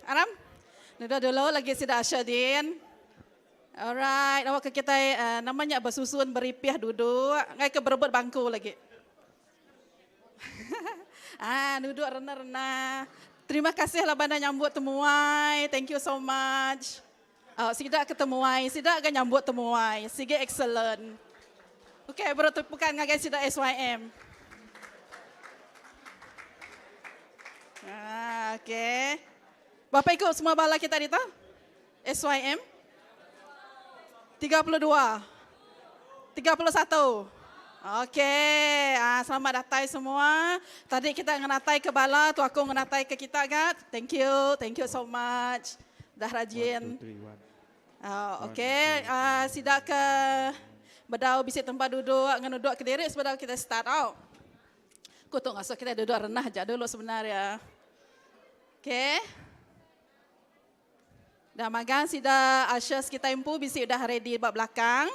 Aram. Duduk dulu lagi sida usher din. Alright, awak ke kitai uh, nama nya besusun beripih duduk, ngai ke berebut bangku lagi. ah, duduk rena-rena. Terima kasih laban dah nyambut temuai. Thank you so much. Oh, sida ke temuai, sida ga nyambut temuai. Sige excellent. Okay, beri tepukan ngagai sida SYM. Ah, okay. Berapa ikut semua bala kita ditu? SYM? 32. 31. Okey, ah, selamat datai semua. Tadi kita ngenatai ke bala, tu aku ngenatai ke kita ga. Thank you, thank you so much. Dah rajin. Uh, Okey, uh, sida ke bedau bisi tempat duduk, ngenuduk ke diri sebedau kita start out. Ku tu ngasuh kita duduk renah aja dulu sebenarnya. Okey. Dah magang sida ushers kitai empu bisi udah ready ba belakang.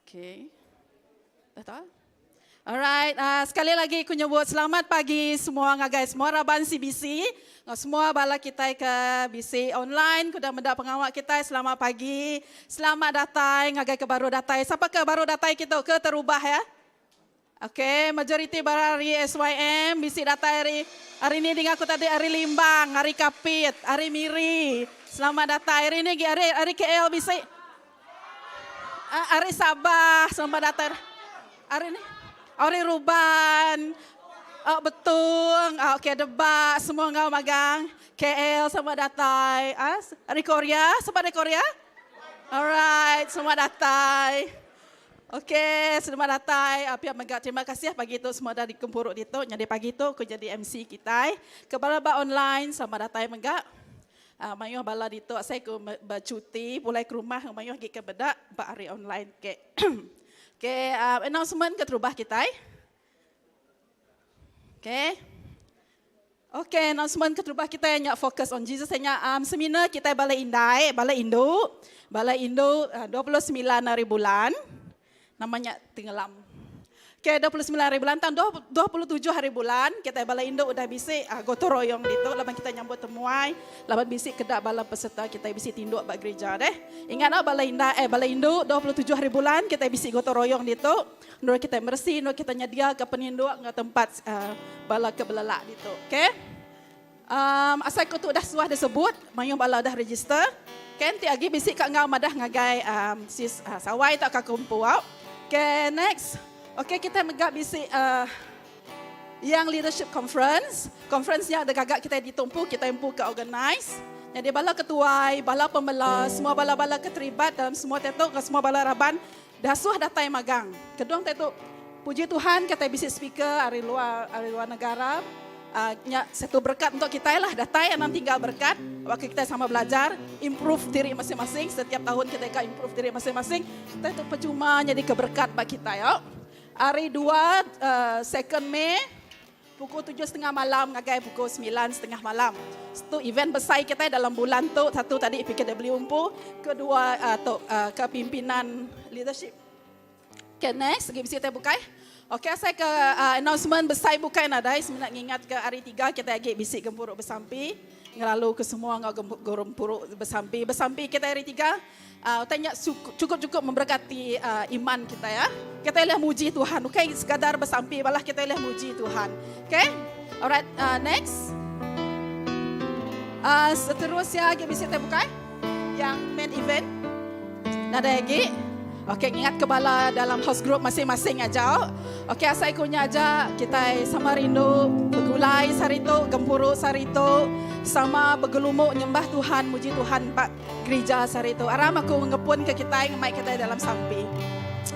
Okay. Dah tahu? Alright, uh, sekali lagi aku nyebut selamat pagi semua ngagai semua raban CBC, ngau semua bala kitai ke bisi online ke udah meda pengawa kitai selamat pagi. Selamat datai ngagai ke baru datai. Sapa ke baru datai kitu ke terubah ya? Ok, majoriti bara ari SYM bisi datai ari ari ni dinga aku tadi ari Limbang, ari Kapit, ari Miri. Selamat datai. Ari ni agi ari ari KL bisi. Ari Sabah, selamat datai. Ari ni ari Ruban, oh, Betong, oh, ok Debak, semua enggau magang. KL selamat datai. Ah, ari Korea, sapa ari Korea? Alright, selamat datai. Ok, selamat datai. Pia mega terima kasih pagi tu semua dah dikempuru ditu. Nyadi pagi tu ku jadi MC kitai. Ke bala ba online selamat datai mega. Mayuh bala ditu asai ku becuti pulai ke rumah mayuh agi ke meda ba ari online ke. Ok, announcement keterubah kitai. Ok. Ok, announcement keterubah kitai nya Focus on Jesus nya um, seminar kitai bala indai, bala indu, bala indu uh, 29 hari bulan. Nama nya tenggelam. Ok, 29 hari bulan tang 27 hari bulan kitai bala indu udah bisi uh, gotong royong ditu laban kitai nyambut temuai, laban bisi keda bala peserta kitai bisi tinduk ba gereja deh. Ingat au bala indai eh bala indu 27 hari bulan kitai bisi gotong royong ditu. Endur kitai meresi, endur kitai nyediaka peninduk enggau tempat bala ke belelak ditu. Okay. Um, asai ku tu udah suah disebut, mayuh bala udah register. Okay, enti agi bisi ka enggau madah ngagai um, sis uh, Sawai tauka aku empu au. Okay, next. Okay, kitai mega bisi uh, Young Leadership Conference. Conference nya udah gaga kitai ditu empu, kitai empu ke organize. Nyadi bala ketuai, bala pemela, semua bala-bala ke terlibat dalam semua te tu enggau semua bala raban Dasuh datai magang. Kedung tai tu puji Tuhan kitai bisi speaker ari luar ari luar negara uhh nya satu berkat untuk kitai lah datai anang tinggal berkat waktu kitai sama belajar improve diri masing masing setiap tahun kitai ka improve diri masing masing tai tu percuma nyadi ke berkat ba kitai au. Ari dua uhh second May Pukul tujuh setengah malam ngagai pukul semilan setengah malam. Tu event besai kitai dalam bulan tu, satu tadi PKW empu, kedua tu kepimpinan leadership. Okay next, agi bisi utai bukai. Okay asai ke announcement besai bukai nadai semina ngingat ke hari tiga kitai agi bisi gempuru besampi ngelalu ke semua enggau gempuru besampi. Besampi kitai hari tiga. Utai nya chukup-chukup memberkati iman kitai ya. Kitai ulih muji Tuhan. Ukai sekadar besampi malah kitai ulih muji Tuhan. Okay. Alright, uh, next. Uh, seterusnya agi bisi utai bukai yang main event. Nadai agi. Okay, ngingat ke bala dalam house group masing-masing aja. Okay, asai ku nya aja kitai sama rindu begulai sehari tu, gempuru sehari tu, sama begelumu nyembah Tuhan, muji Tuhan ba Gerija sehari tu. Aram aku ngepun ke kitai ngemai kitai dalam sampi.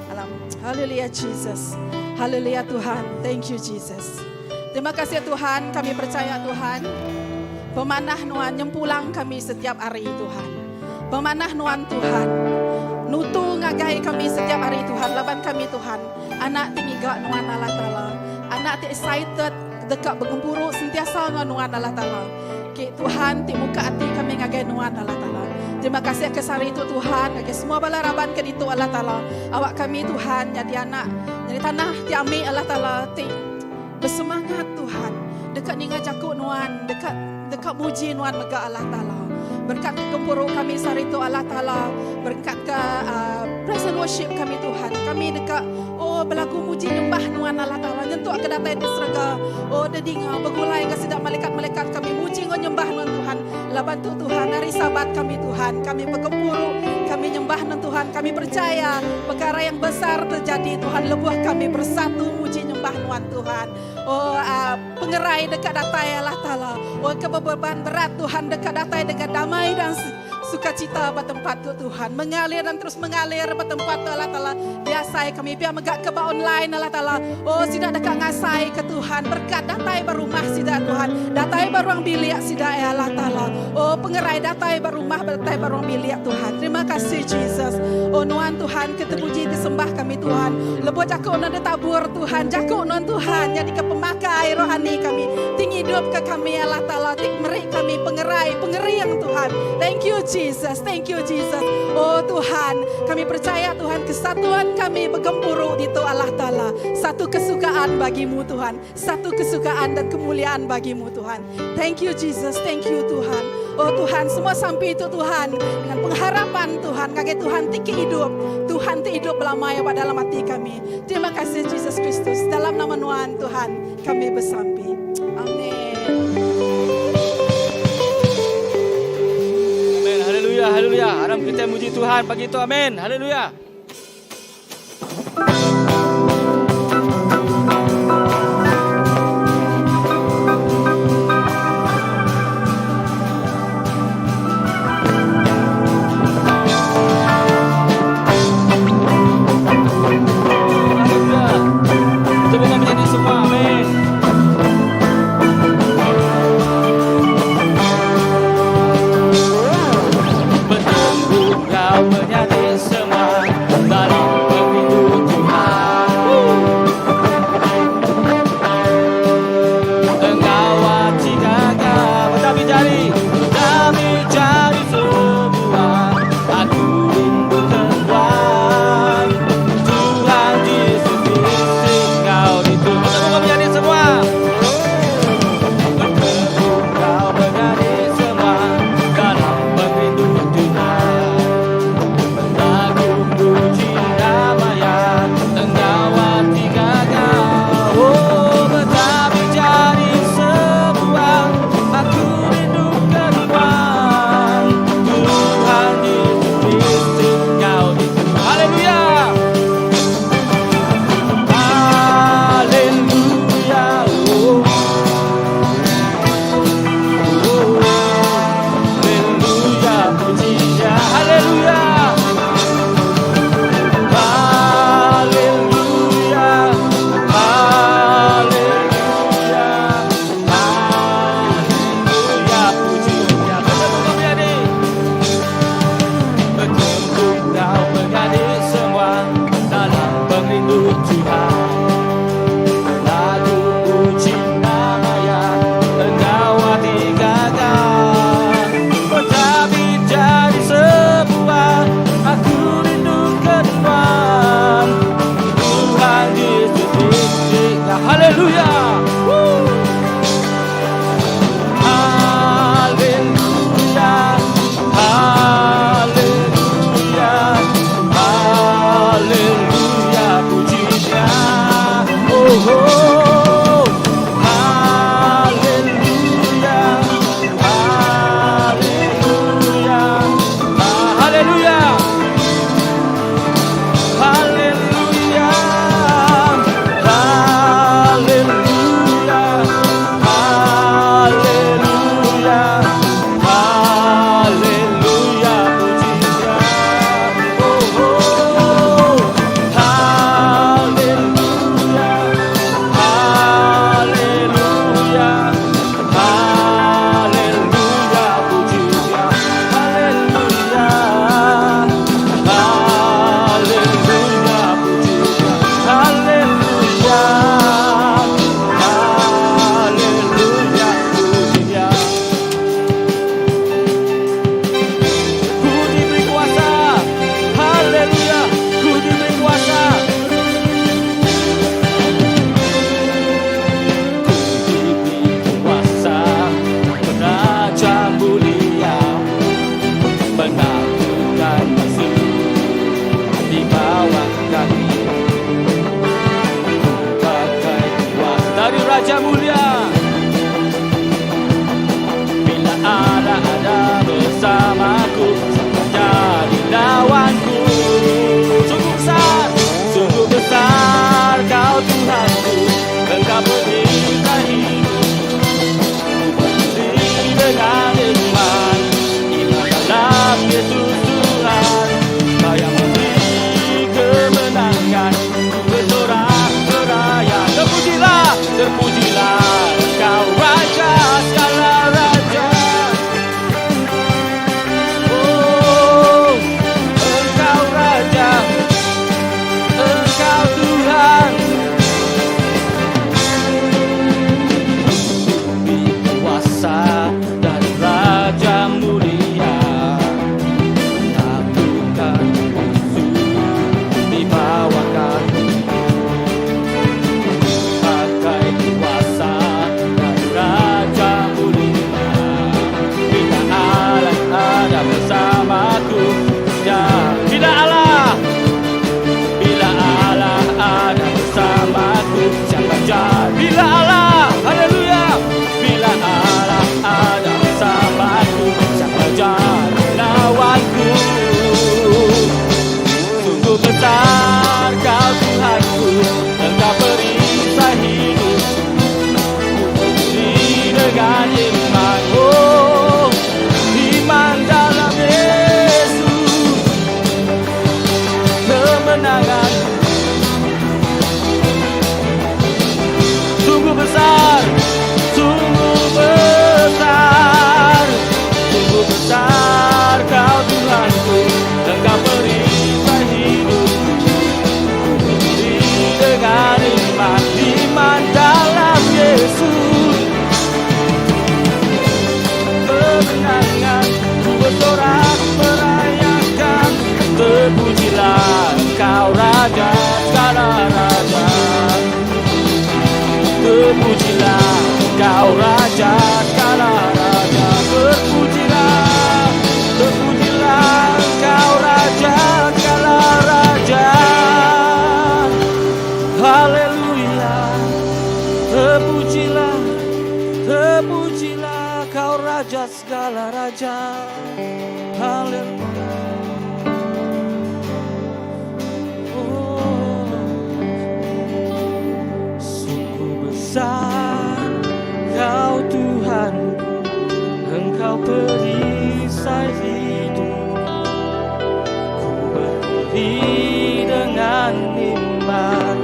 Alam. Haleluya Jesus. Haleluya Tuhan. Thank you Jesus. Terima kasih Tuhan, kami percaya Tuhan. Pemanah nuan nyempulang kami setiap hari Tuhan. Pemanah nuan Tuhan. Nutu ngagai kami setiap hari Tuhan. Laban kami Tuhan. Anak ti ngiga nuan Allah Taala. Anak ti excited deka begempuru sentiasa enggau nuan Allah Taala. Ki Tuhan ti muka ati kami ngagai nuan Allah Taala. Terima kasih ke sehari tu Tuhan ngagai semua bala raban ke ditu Allah Taala. Awak kami Tuhan nyadi anak nyadi tanah ti ami Allah Taala ti. Besemangat Tuhan deka ninga jaku Nuan deka deka muji Nuan mega Allah Taala. Berkat ke gempuru kami sehari tu Allah Taala berkat ke uh, praise and worship kami Tuhan. Kami deka oh belagu muji nyembah Nuan Allah Taala nyentuk ke datai di serega. Oh dedinga begulai enggau sida malaikat-malaikat kami muji enggau nyembah Nuan Tuhan. Laban tu Tuhan hari Sabat kami Tuhan. Kami begempuru kami nyembah Nuan Tuhan. Kami percaya perkara yang besar terjadi Tuhan lebuh kami bersatu muji nyembah Nuan Tuhan. Oh uh, pengerai deka datai Allah Taala. Oh ke bebeban berat Tuhan deka datai dengan damai dan sukacita ba tempat tu Tuhan. Mengalir dan terus mengalir ba tempat tu Allah Taala. Diasai kami pia mega ke ba online Allah Taala. Oh sida deka ngasai ke Tuhan berkat datai ba rumah sida Tuhan. Datai ba ruang bilik sida ya Allah Taala. Oh pengerai datai ba rumah datai ba ruang bilik Tuhan. Terima kasih Jesus. Oh nuan Tuhan ke terpuji disembah kami Tuhan. Lebuh jaku nuan ditabur Tuhan, jaku nuan Tuhan nyadika pemakai rohani kami. Ti ngidupka kami Allah Taala, ti meri kami pengerai, pengering Tuhan. Thank you Jesus, thank you Jesus. Oh Tuhan, kami percaya Tuhan kesatuan kami begempuru ditu Allah Taala. Satu kesukaan bagimu Tuhan, satu kesukaan dan kemuliaan bagimu Tuhan. Thank you Jesus, thank you Tuhan. Oh Tuhan, semua sampi itu Tuhan dengan pengharapan Tuhan, ngagai Tuhan ti ke idup, Tuhan ti idup belama iya ba dalam ati kami. Terima kasih Jesus Kristus. Dalam nama Nuan Tuhan kami besampi. Amin. Amen. Haleluya, haleluya. Aram kita muji Tuhan pagi tu. Amin. Haleluya. Betunggu kau menyadi semua. segala raja. Haleluya. Oh, sungguh besar Kau Tuhanku, Engkau perisai hidup. Ku berdiri dengan iman,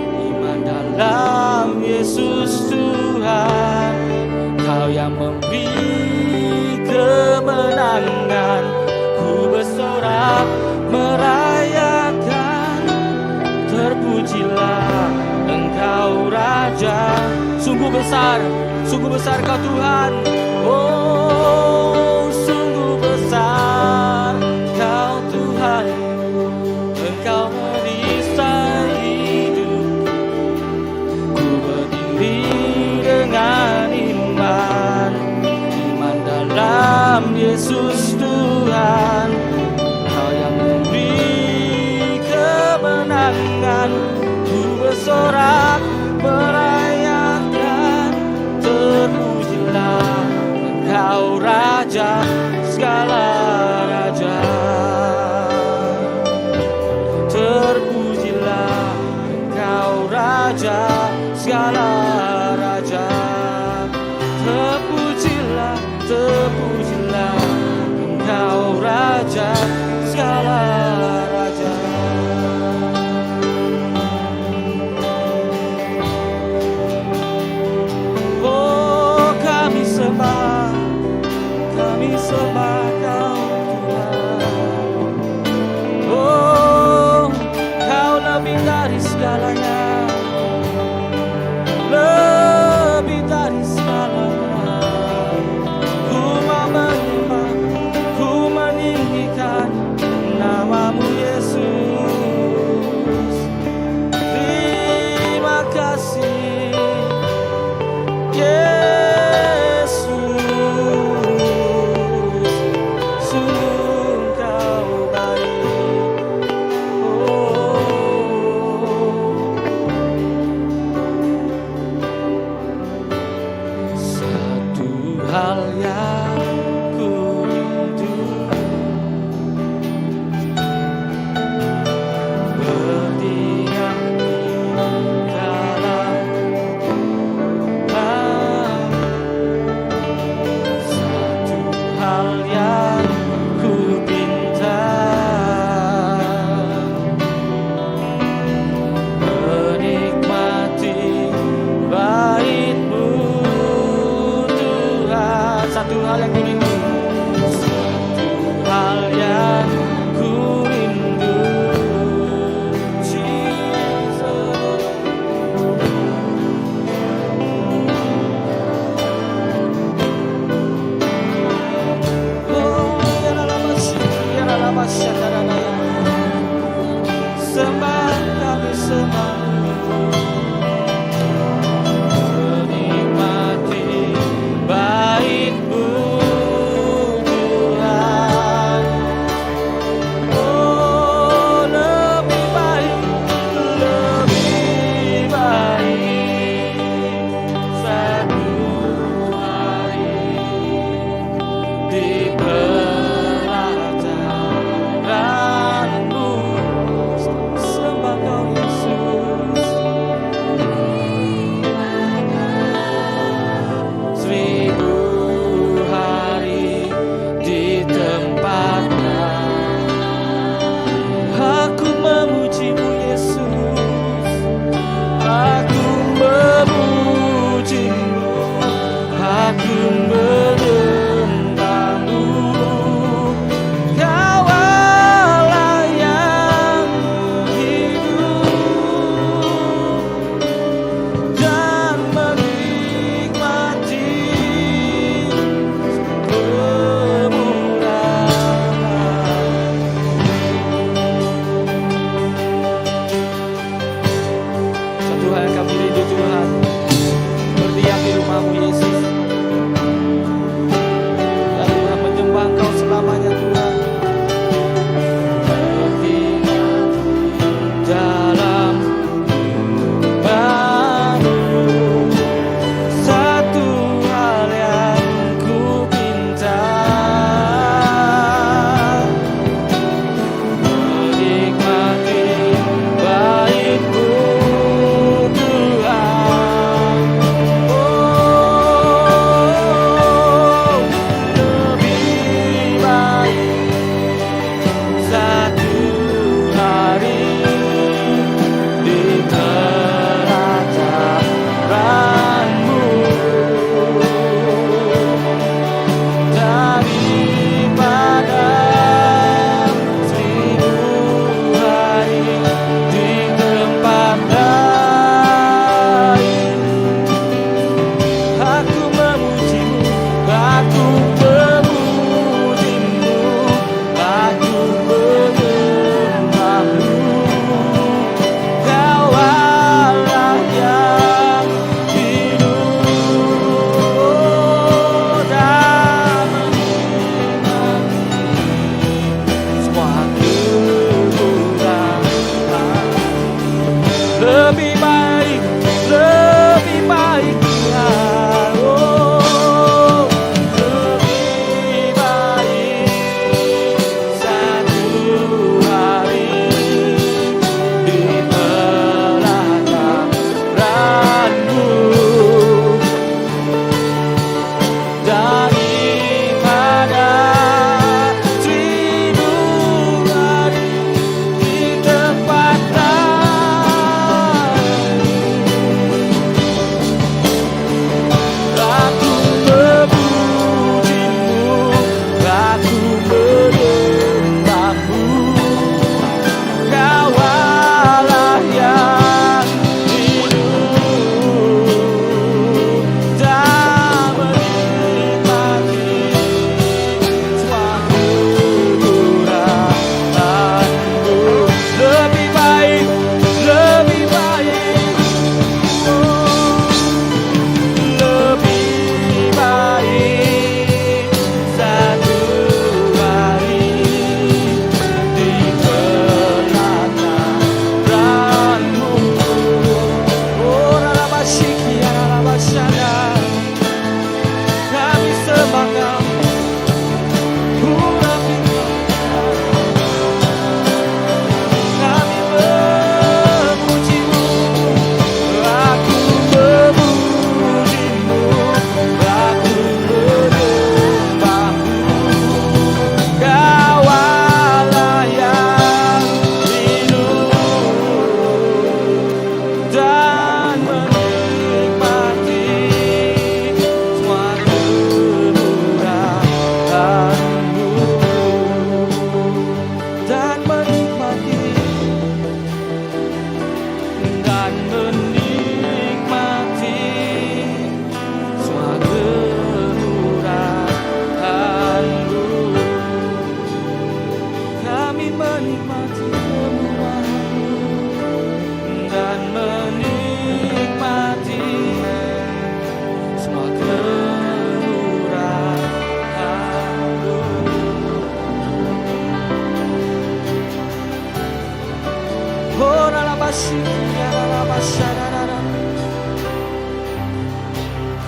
iman dalam Yesus Tuhan. Kau yang memberi kemenangan, ku bersorak merayakan. Terpujilah Engkau Raja. Sungguh besar Kau Tuhan. Oh, sungguh besar Kau Tuhan. Engkau merisai hidup. Ku berdiri dengan iman, iman dalam Yesus Tuhan. Kau yang memberi kemenangan, ku bersorak merayakan. Terpujilah Engkau Raja segala raja. Terpujilah Engkau Raja segala raja. Terpujilah, terpujilah Engkau Raja segala raja. Oh, kami sembah, kami sembah Kau Tuhan. Oh, Kau lebih dari segalanya, lebih dari segalanya. Ku mau menyembah, ku meninggikan namamu Yesus. Terima kasih Yesus, sungguh Kau baik. Oh. Satu hal yang ku rindu, berdiam di dalam rumah. Satu hal yang ku pinta, menikmati baitmu Tuhan. Satu hal yang ku rindu, satu hal yang ku rindu, Jesus. Oh, ya la la ya la la ya. Sembah kami sembah, menikmati baitmu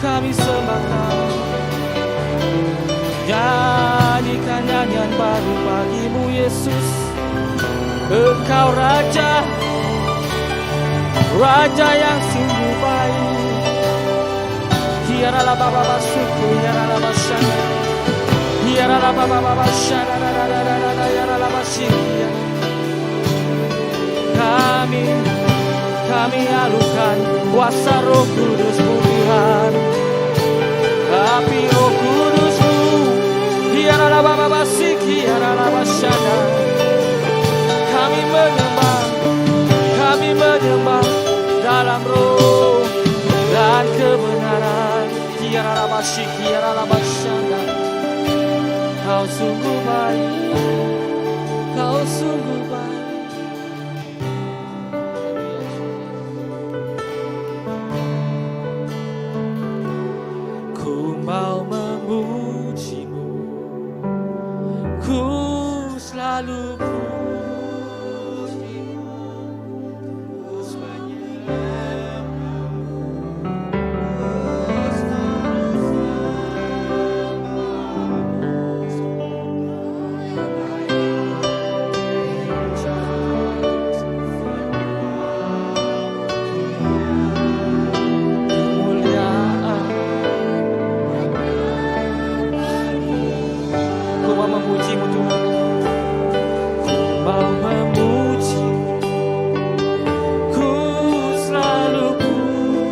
Kami sembah kau. Nyanyikan nyanyian baru bagimu Yesus. Engkau Raja, Raja yang sungguh baik. Hiarala baba basuku, hiarala basana. Hiarala baba baba shana, hiarala basikia. Kami, kami alukan kuasa Roh Kudusmu Tuhan. Api Roh Kudusmu, hiarala baba basiki, hiarala basana. Kami menyembah, kami menyembah dalam roh dan kebenaran. Hiarala basiki, hiarala basana. Kau sungguh baik, kau sungguh baik. Ku mau memujimu, ku selalu pujimu, ku menyembahmu, ku selalu Kemuliaan. Ku mau memujimu Tuhan. Ku mau memujimu, ku selalu pujimu.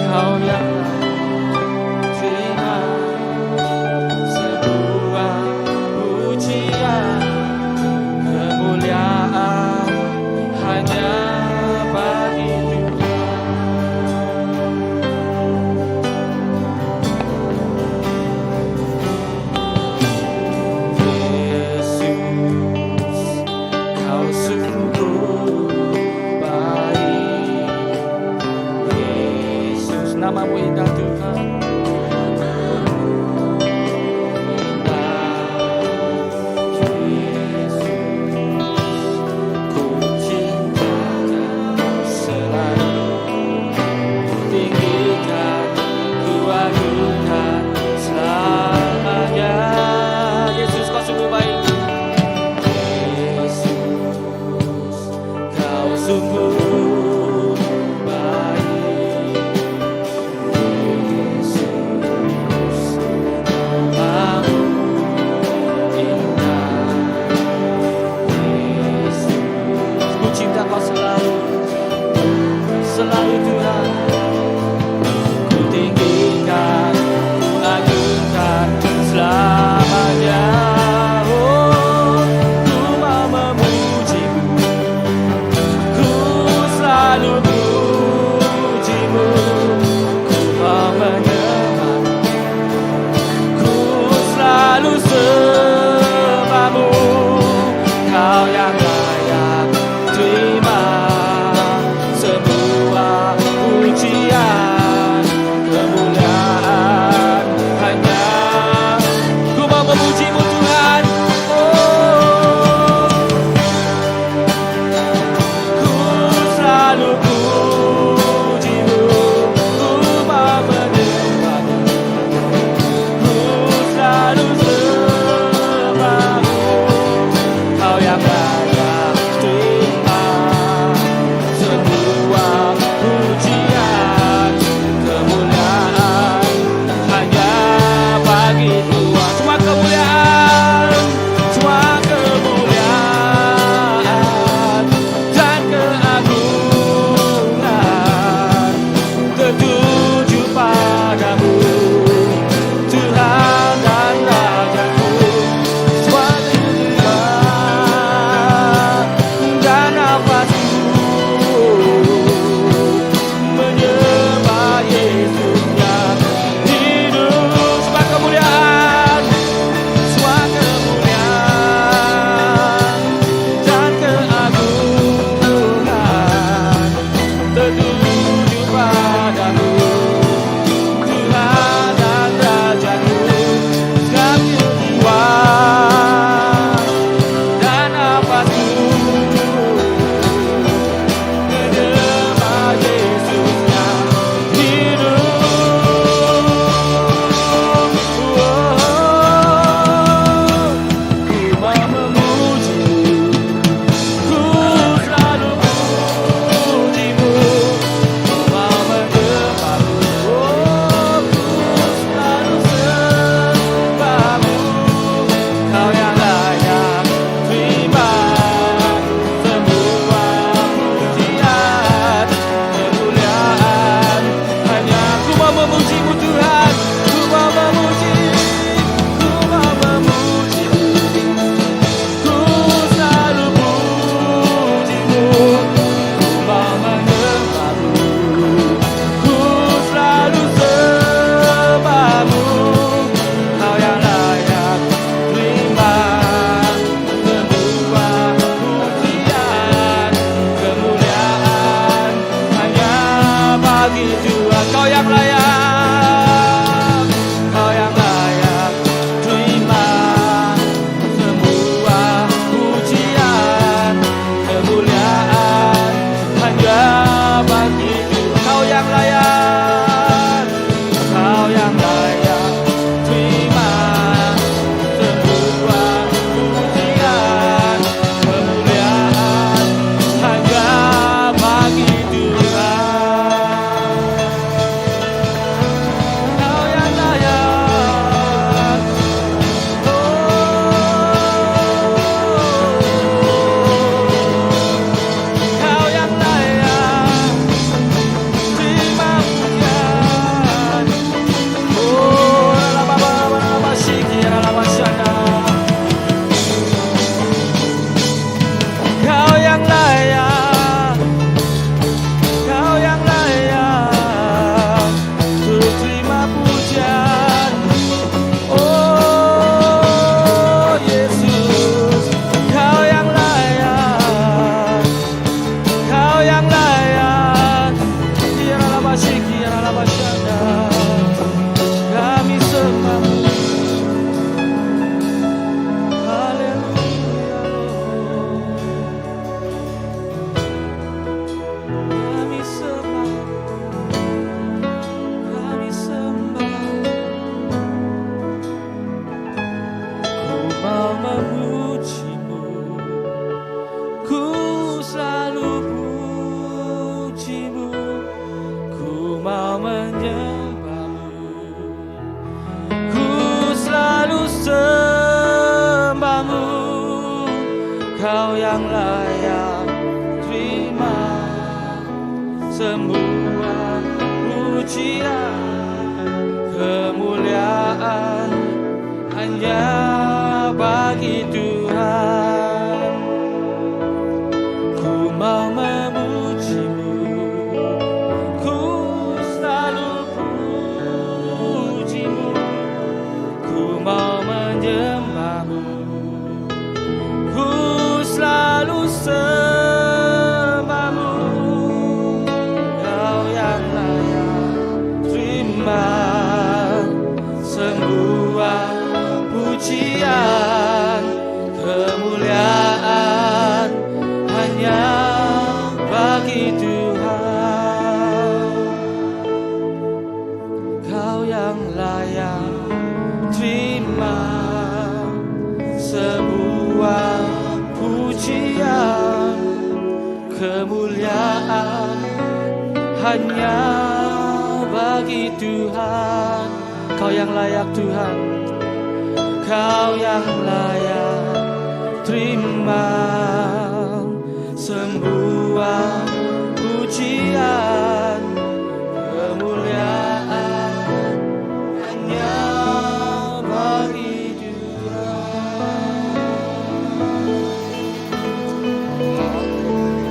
Kau yang terima semua pujian, kemuliaan hanya bagi Tuhan. Yesus, Kau sungguh baik. Yesus, namamu indah Tuhan. Indah, Yesus, ku cinta Kau selalu. Tinggikan, ku agungkan selamanya. Yesus, Kau sungguh baik. Yesus, Kau sungguh baik. Yesus, namamu indah. Yesus, ku cinta Kau selalu, selalu Tuhan. Ku tinggikan, ku agungkan selamanya. Oh, ku mau memujimu, ku yang layak terima semua pujian kemuliaan hanya bagi Tuhan. Ku mau memujimu, ku selalu pujimu, ku mau menyembahmu, ku selalu sembahmu. Kau yang layak terima semua pujian kemuliaan hanya bagi Tuhan. Kau yang layak terima semua pujian kemuliaan hanya bagi Tuhan. Kau yang layak Tuhan, Kau yang layak terima semua pujian kemuliaan hanya bagi Tuhan. Amen.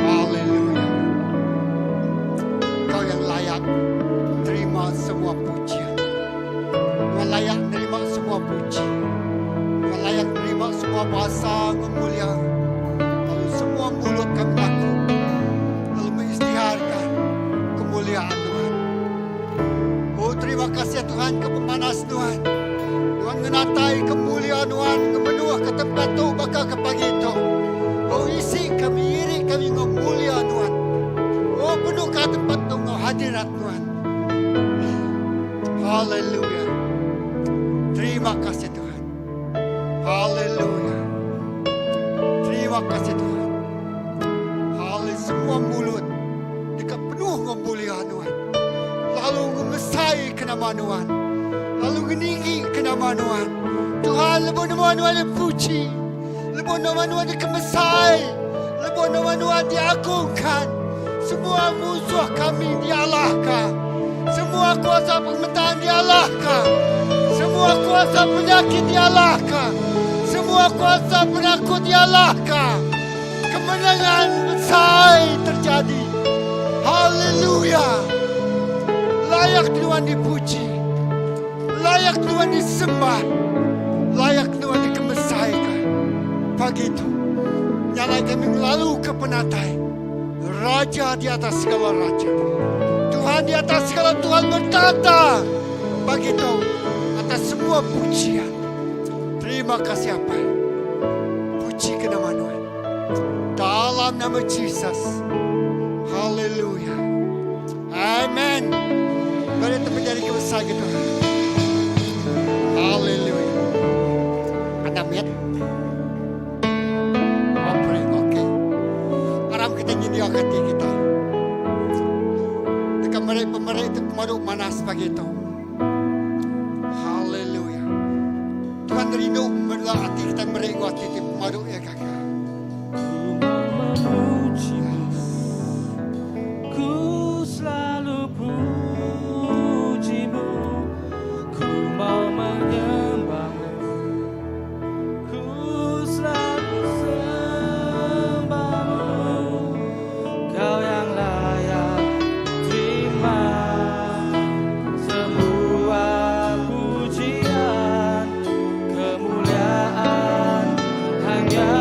Haleluya. Kau yang layak terima semua pujian. Kau layak terima semua puji. Kau layak terima semua bahasa mulia. Lalu semua mulut kami laku. Lalu mengisytiharkan kemuliaan Tuhan. Oh, terima kasih Tuhan ke pemanas Tuhan. Tuhan ngenatai kemuliaan Tuhan kemenuh ke tempat tu bakal ke pagi itu. Oh, isi kami iri kami ngemulia Tuhan. Oh, penuh ke tempat tu ngau hadirat Tuhan. Haleluya. Terima kasih Tuhan. Haleluya. Terima kasih Tuhan. Haleluya. Semua mulut dekat penuh ngemulia Tuhan. Lalu ngemesai ke nama Tuhan. Lalu ngeninggi ke nama Tuhan. Tuhan lebuh nama Tuhan dipuji. Lebuh nama Tuhan dikemesai. Lebuh nama Tuhan diagungkan. Semua musuh kami dialahkan. Semua kuasa pemerintahan dialahkan. Semua kuasa penyakit dialahkan. Semua kuasa penakut dialahkan. Kemenangan besar terjadi. Haleluya. Layak Tuhan dipuji. Layak Tuhan disembah. Layak Tuhan dikemesaikan. Pagi itu, nyalai kami melalui ke penatai. Raja di atas segala raja. Tuhan di atas segala Tuhan bertata. Pagi itu, atas semua pujian. Terima kasih apa? Puji ke nama Tuhan. Dalam nama Jesus. Haleluya. Amen. Mari kita menjadi kebesaran Tuhan. Haleluya. Anda lihat? Offering, okay. Aram kita nyediakan hati kita. Dekat mereka pemerintah itu pemaru manas pagi itu. Haleluya. Tuhan rindu melalui hati kita mereka hati itu pemaru ya kakak. Ku mau memujimu, ku selalu pujimu, ku mau menyembahmu, ku selalu sembahmu. Kau yang layak terima semua pujian kemuliaan hanya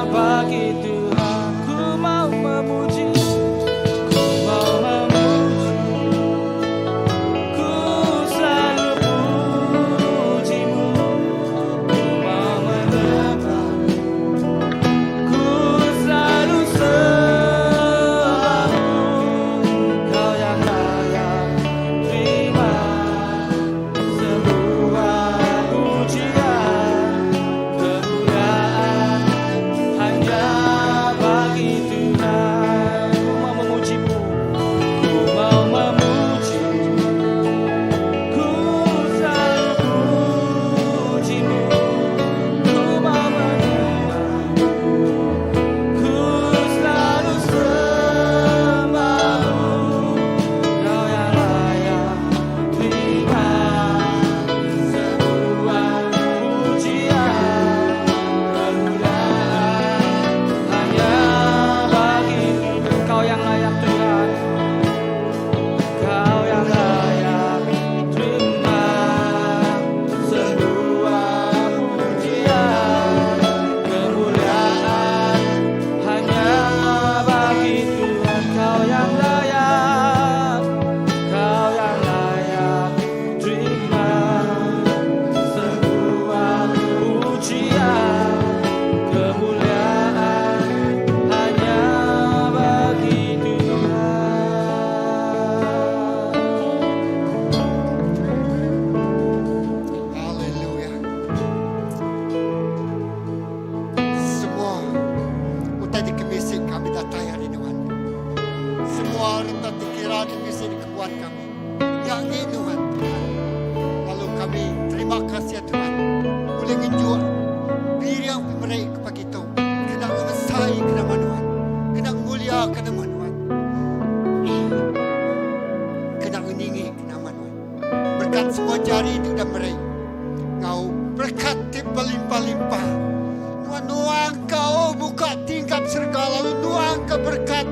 bagi Tuhan. Ku mau Pujian kemuliaan hanya bagi Tuhan. Haleluya. Semua utai dikemisi kami datai ari Nuan. Semua reta dikira dibisi dikebuan kami. Nya enggi Nuan, Tuhan. Lalu kami terima kasih Tuhan ulih ngenjuk piring pemeri ke pagi tu kena ngemesai ke nama Nuan, kena ngemulia ke nama Nuan, kena ngeningi ke nama Nuan. Berkat semua jari ti udah meri enggau berekat ti belimpah-limpah. Nuan nuangka oh buka tingkap serega lalu nuangka berekat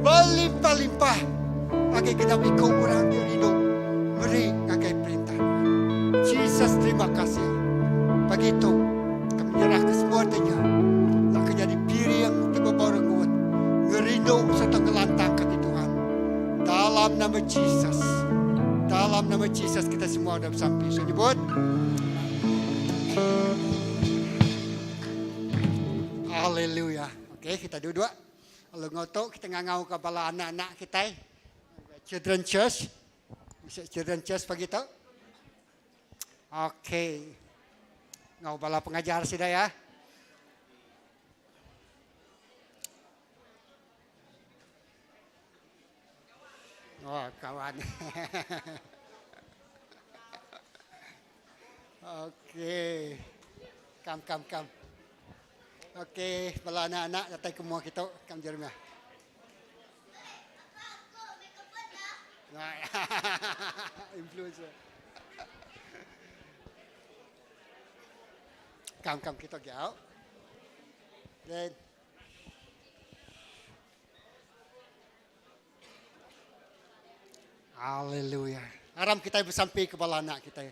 belimpah-limpah ngagai genap iku orang ti rindu meri ngagai perintah Nuan. Jesus terima kasih pagi tu kami nyerahka semua ti nya laka nyadi piring ti bebau rengut ngerindu sereta ngelantangka ati Tuhan. Dalam nama Jesus. Dalam nama Jesus kita semua udah besampi. So nyebut. Haleluya. Okey, kita duduk. Lalu ngau tu kita ngangau ke bala anak-anak kita. Children Church. Bisi Children Church pagi tu. Okey. Ngau bala pengajar sida ya. Oh, kawan. Okey. Kam, kam, kam. Okey, bala anak-anak datai ke mua kita, kam Jeremiah. Influencer. Kam, kam kita giau. Then Haleluya. Aram kitai besampi ke bala anak kitai.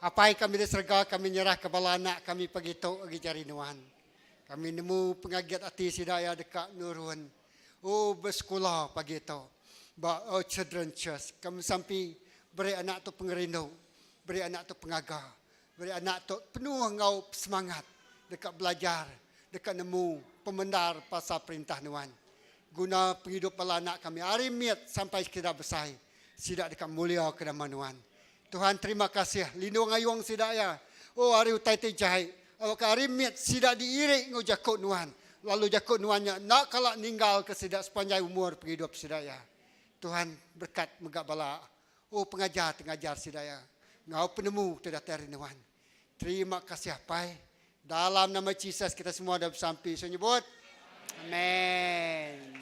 Apai kami di serega, kami nyerah ke bala anak kami pagi tu agi jari nuan. Kami nemu pengagit ati sida iya deka nurun. Oh besekula pagi tu ba oh Children Church. Kami besampi beri anak tu pengerindu, beri anak tu pengaga, Beri anak tu penuh enggau semangat deka belajar, deka nemu pemendar pasal Perintah Nuan. Guna pengidup bala anak kami ari mit sampai sida besai, sida deka muliaka nama Nuan. Tuhan terima kasih lindung ayung sida iya. Oh ari utai ti jai, awakka ari mit sida diiri enggau jaku Nuan, lalu jaku Nuan nya enda kala ninggalka sida sepanjai umur pengidup sida iya. Tuhan berekat mega bala O pengajar ti ngajar sida iya enggau penemu ti datai ari nuan. Terima kasih Apai. Dalam nama Jesus kita semua dah besampi. So nyebut. Amen.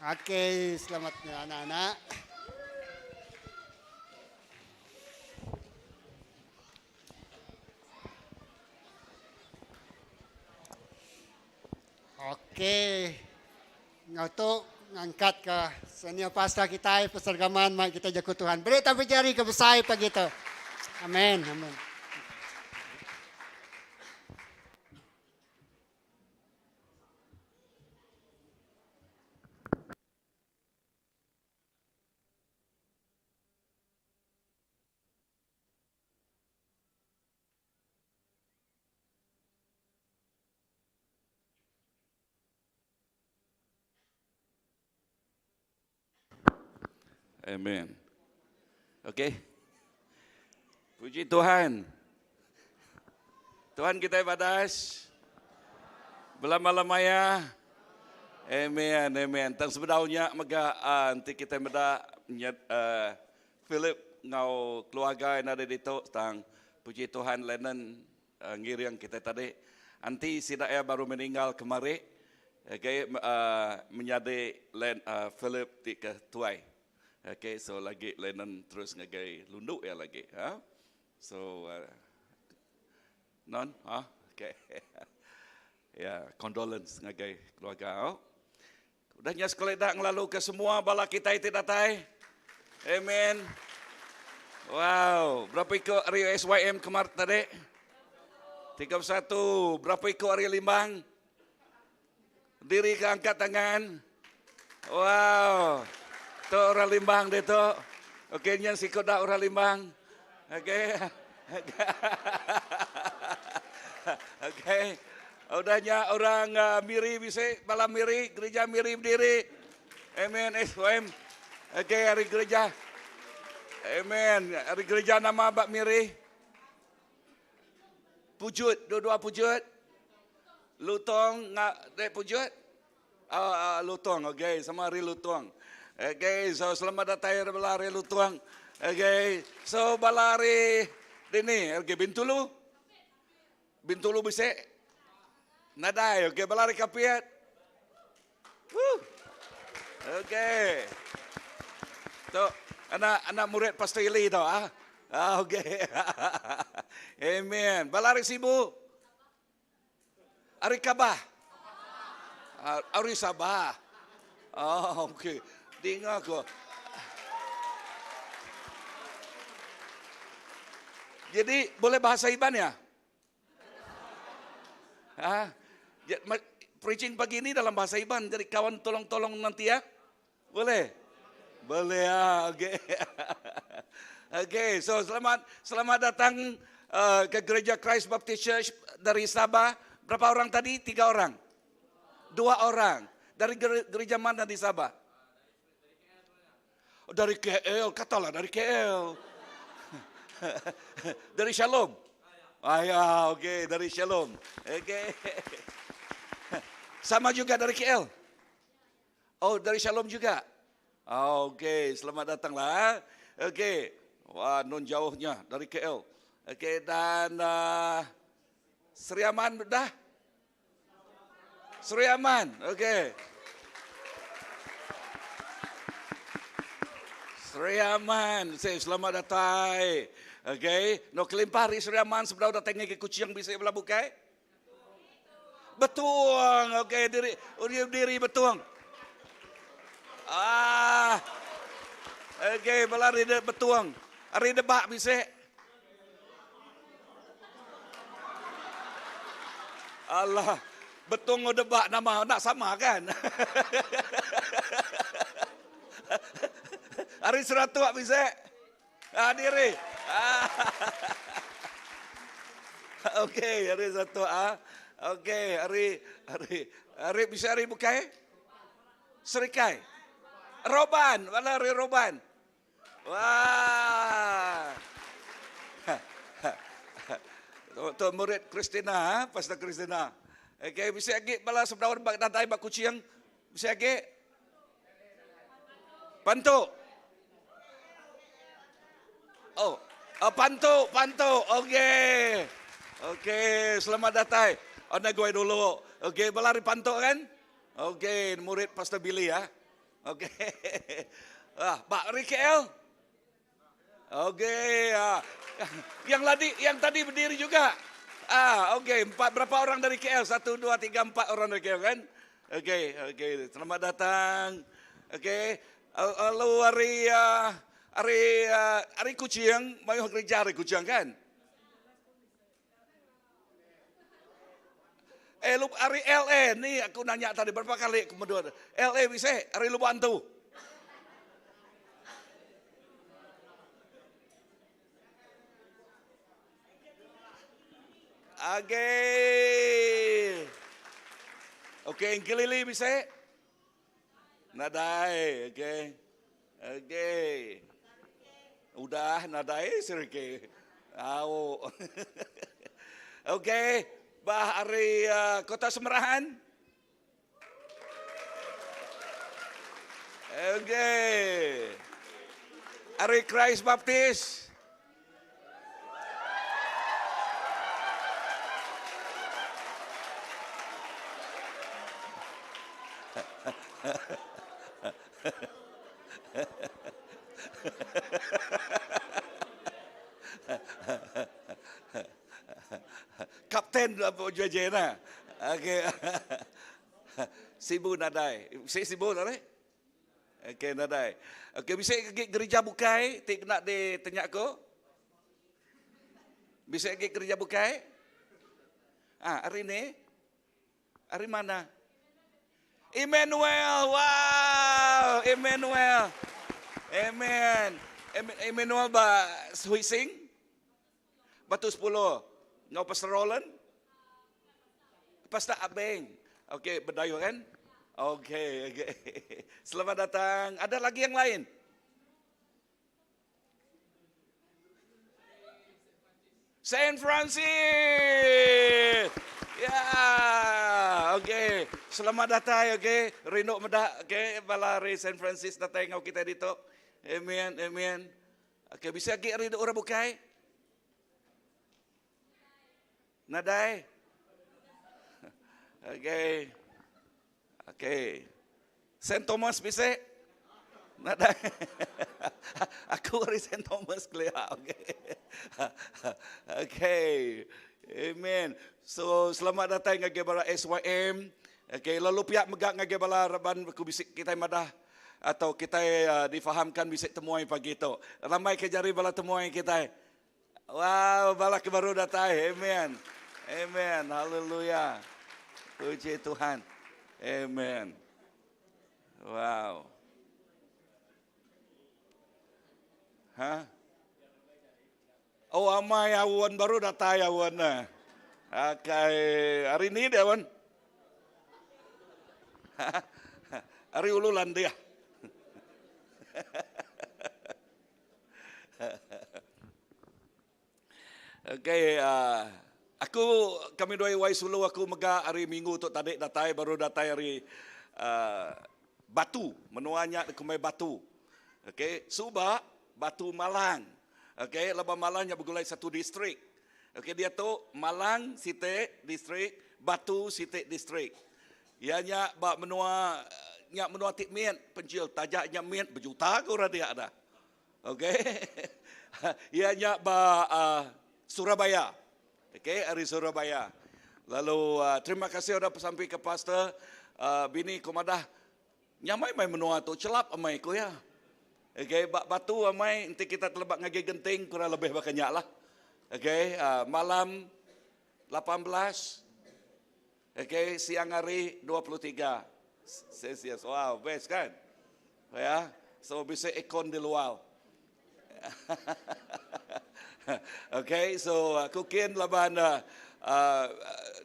Okey, selamat anak-anak. Okey. Enggau tu ngangkatka senior pastor kitai Pastor Gaman mai kitai jaku Tuhan. Beri tabi jari ke besai pagi tu. Amen. Amen. Amen. Okey. Puji Tuhan. Tuhan kita badas. Belama-lamaya. Amen. Amen. Tang sebedaunya mega uh, nanti kita meda uh, Philip ngau keluarga yang ada ditu tang puji Tuhan Lennon Ngiring kitai tadi anti sida iya baru meninggal kemari okay menyadi Len Philip ti ke tuai okay so lagi Lennon terus ngagai lundu iya lagi ha so non ha okay ya condolence ngagai keluarga au. Udah nya sekali da ngelalu ke semua bala kitai ti datai. Amen. Wow, berapa iko ari SYM kemar tadi? 31. Berapa iko ari Limbang? Diri ke angkat tangan. Wow. Tu orang Limbang dia tu. Okey, nya siko da orang Limbang. Okey. Udah nya orang uh, Miri bisi, bala Miri, gereja Miri berdiri. Amen. SOM. Okey, hari gereja. Amen. Hari gereja nama bak Miri. Pujut, dua-dua pujut. Lutong ngak dek pujut. Uh, uh, Lutong, okey, sama hari Lutong. Okey, so selamat datang hari bala hari Lutong. Okey, so bala hari dini, okey Bintulu. Bintulu bisi? Nadai. Okey, bala ari Kapit. Woo. Okey. Tu anak anak murid Pastor Ili tu ah. Ah okey. Amen. Bala ari Sibu. Ari Kabah. Ah, ari Sabah. Oh, okey. Dinga ko. Jadi boleh bahasa Iban ya? Ha? Ya, preaching pagi ini dalam bahasa Iban. Jadi kawan tolong-tolong nanti ya. Boleh? Boleh ya. Okey. Okey, so selamat selamat datang uh, ke Gereja Christ Baptist Church dari Sabah. Berapa orang tadi? Tiga orang. Dua orang. Dari gereja mana di Sabah? Dari KL, katalah dari KL. dari Shalom. Ah ya, okey, dari Shalom. Okey. Sama juga dari KL. Oh, dari Shalom juga. Oh, okey, selamat datanglah. Okey. Wah, non jauhnya dari KL. Okey, dan uh, Sri Aman dah? Sri Aman, okey. Sri Aman, say selamat datang. Okey, no kelimpah hari Sri Aman sebelah datang ke Kuching bisa belah bukai? Betuang, okey diri, diri, diri betuang. Ah. Okey, bala hari betuang. Hari debak bisa. Allah, betung ngau debak nama nak sama kan? Hari seratuk bisa. Ah, diri. Ah. Okey, hari satu ah. Okey, hari hari hari bisa hari bukai? Serikai. Roban, mana hari Roban? Wah. Tu murid Christina, ha? Pastor Christina. Okey, bisa lagi bala sebelah bak datai bak kucing. Bisa lagi? Pantu. Oh, oh pantu, pantu. Okey. Okey, selamat datang. Oh, nak gue dulu. Okey, bala hari pantu kan? Okey, murid Pastor Billy ya. Okey. Ah, Pak KL. Okey, ah. Yang tadi yang tadi berdiri juga. Ah, okey, empat berapa orang dari KL? Satu, dua, tiga, empat orang dari KL kan? Okey, okey. Selamat datang. Okey. Lalu hari uh, hari uh, hari Kuching, mayu gereja hari Kuching kan? Eh, lu hari LA ni aku nanya tadi berapa kali kemudian. LA bisa hari lu bantu. Okey. Okey, Kelili bisa? Nadai, okey. Okey. Udah nadai serke. Au. Okey, bah hari uh, Kota Semerahan. Okey. Hari Christ Baptist. Kapten apa JJ na. Okey. Sibu nadai. Si Sibu nadai? Okey nadai. Okey bisa ke gereja bukai ti kena di tanya ko? Bisa ke gereja bukai? Ah, hari ni? Hari mana? Emmanuel. Wow, Emmanuel. Amen. Emmanuel ba Huising? Batu 10. Ngau Pastor Roland? Pastor Abeng. Okey, Bidayuh kan? Okey, okey. Selamat datang. Ada lagi yang lain? Saint Francis. Ya, okey. Selamat datai, okey. Rindu meda, okey, bala ari Saint Francis datai enggau kitai ditu. Amen, amen. Okey, bisi agi ari orang bukai? Nadai? Okey. Okey. Saint Thomas bisi? Nadai. Aku ari Saint Thomas kelia. Okey. Okey. Amen. So selamat datang ngagai bala SYM. Okey, lalu pia mega ngagai bala raban ku bisi kitai madah atau kitai uh, difahamkan bisi temuai pagi tu. Ramai ke jari bala temuai kitai. Wow, bala ke baru datai. Amen. Amen. Haleluya. Puji Tuhan. Amen. Wow. Ha? Oh, amai awan baru datai awan na. Akai hari ni dia awan. Hari ulu landia. Okey, uh, aku kami dua wai sulu aku mega hari minggu tu tadi datai baru datai hari uh, Batu, menua nya dikumbai Batu. Okey, suba Batu Malang. Okey, laban Malang nya begulai satu distrik. Okey, diatu Malang siti distrik, Batu siti distrik. Iya nya ba menua nya menua ti mit pencil taja nya mit bejuta ke orang dia dah. Okey. Iya nya ba uh, Surabaya. Okey, ari Surabaya. Lalu uh, terima kasih udah pesampi ke pastor uh, bini ku madah nyamai mai menua tu celap amai ku ya. Okey, ba batu amai enti kita telebak ngagai genting kurang lebih baka nya lah. Okey, uh, malam 18 Okey, siang hari 23 Celsius. Wow, best kan? Ya. So bisa aircon di luar. Okey, so aku kin laban uh, uh,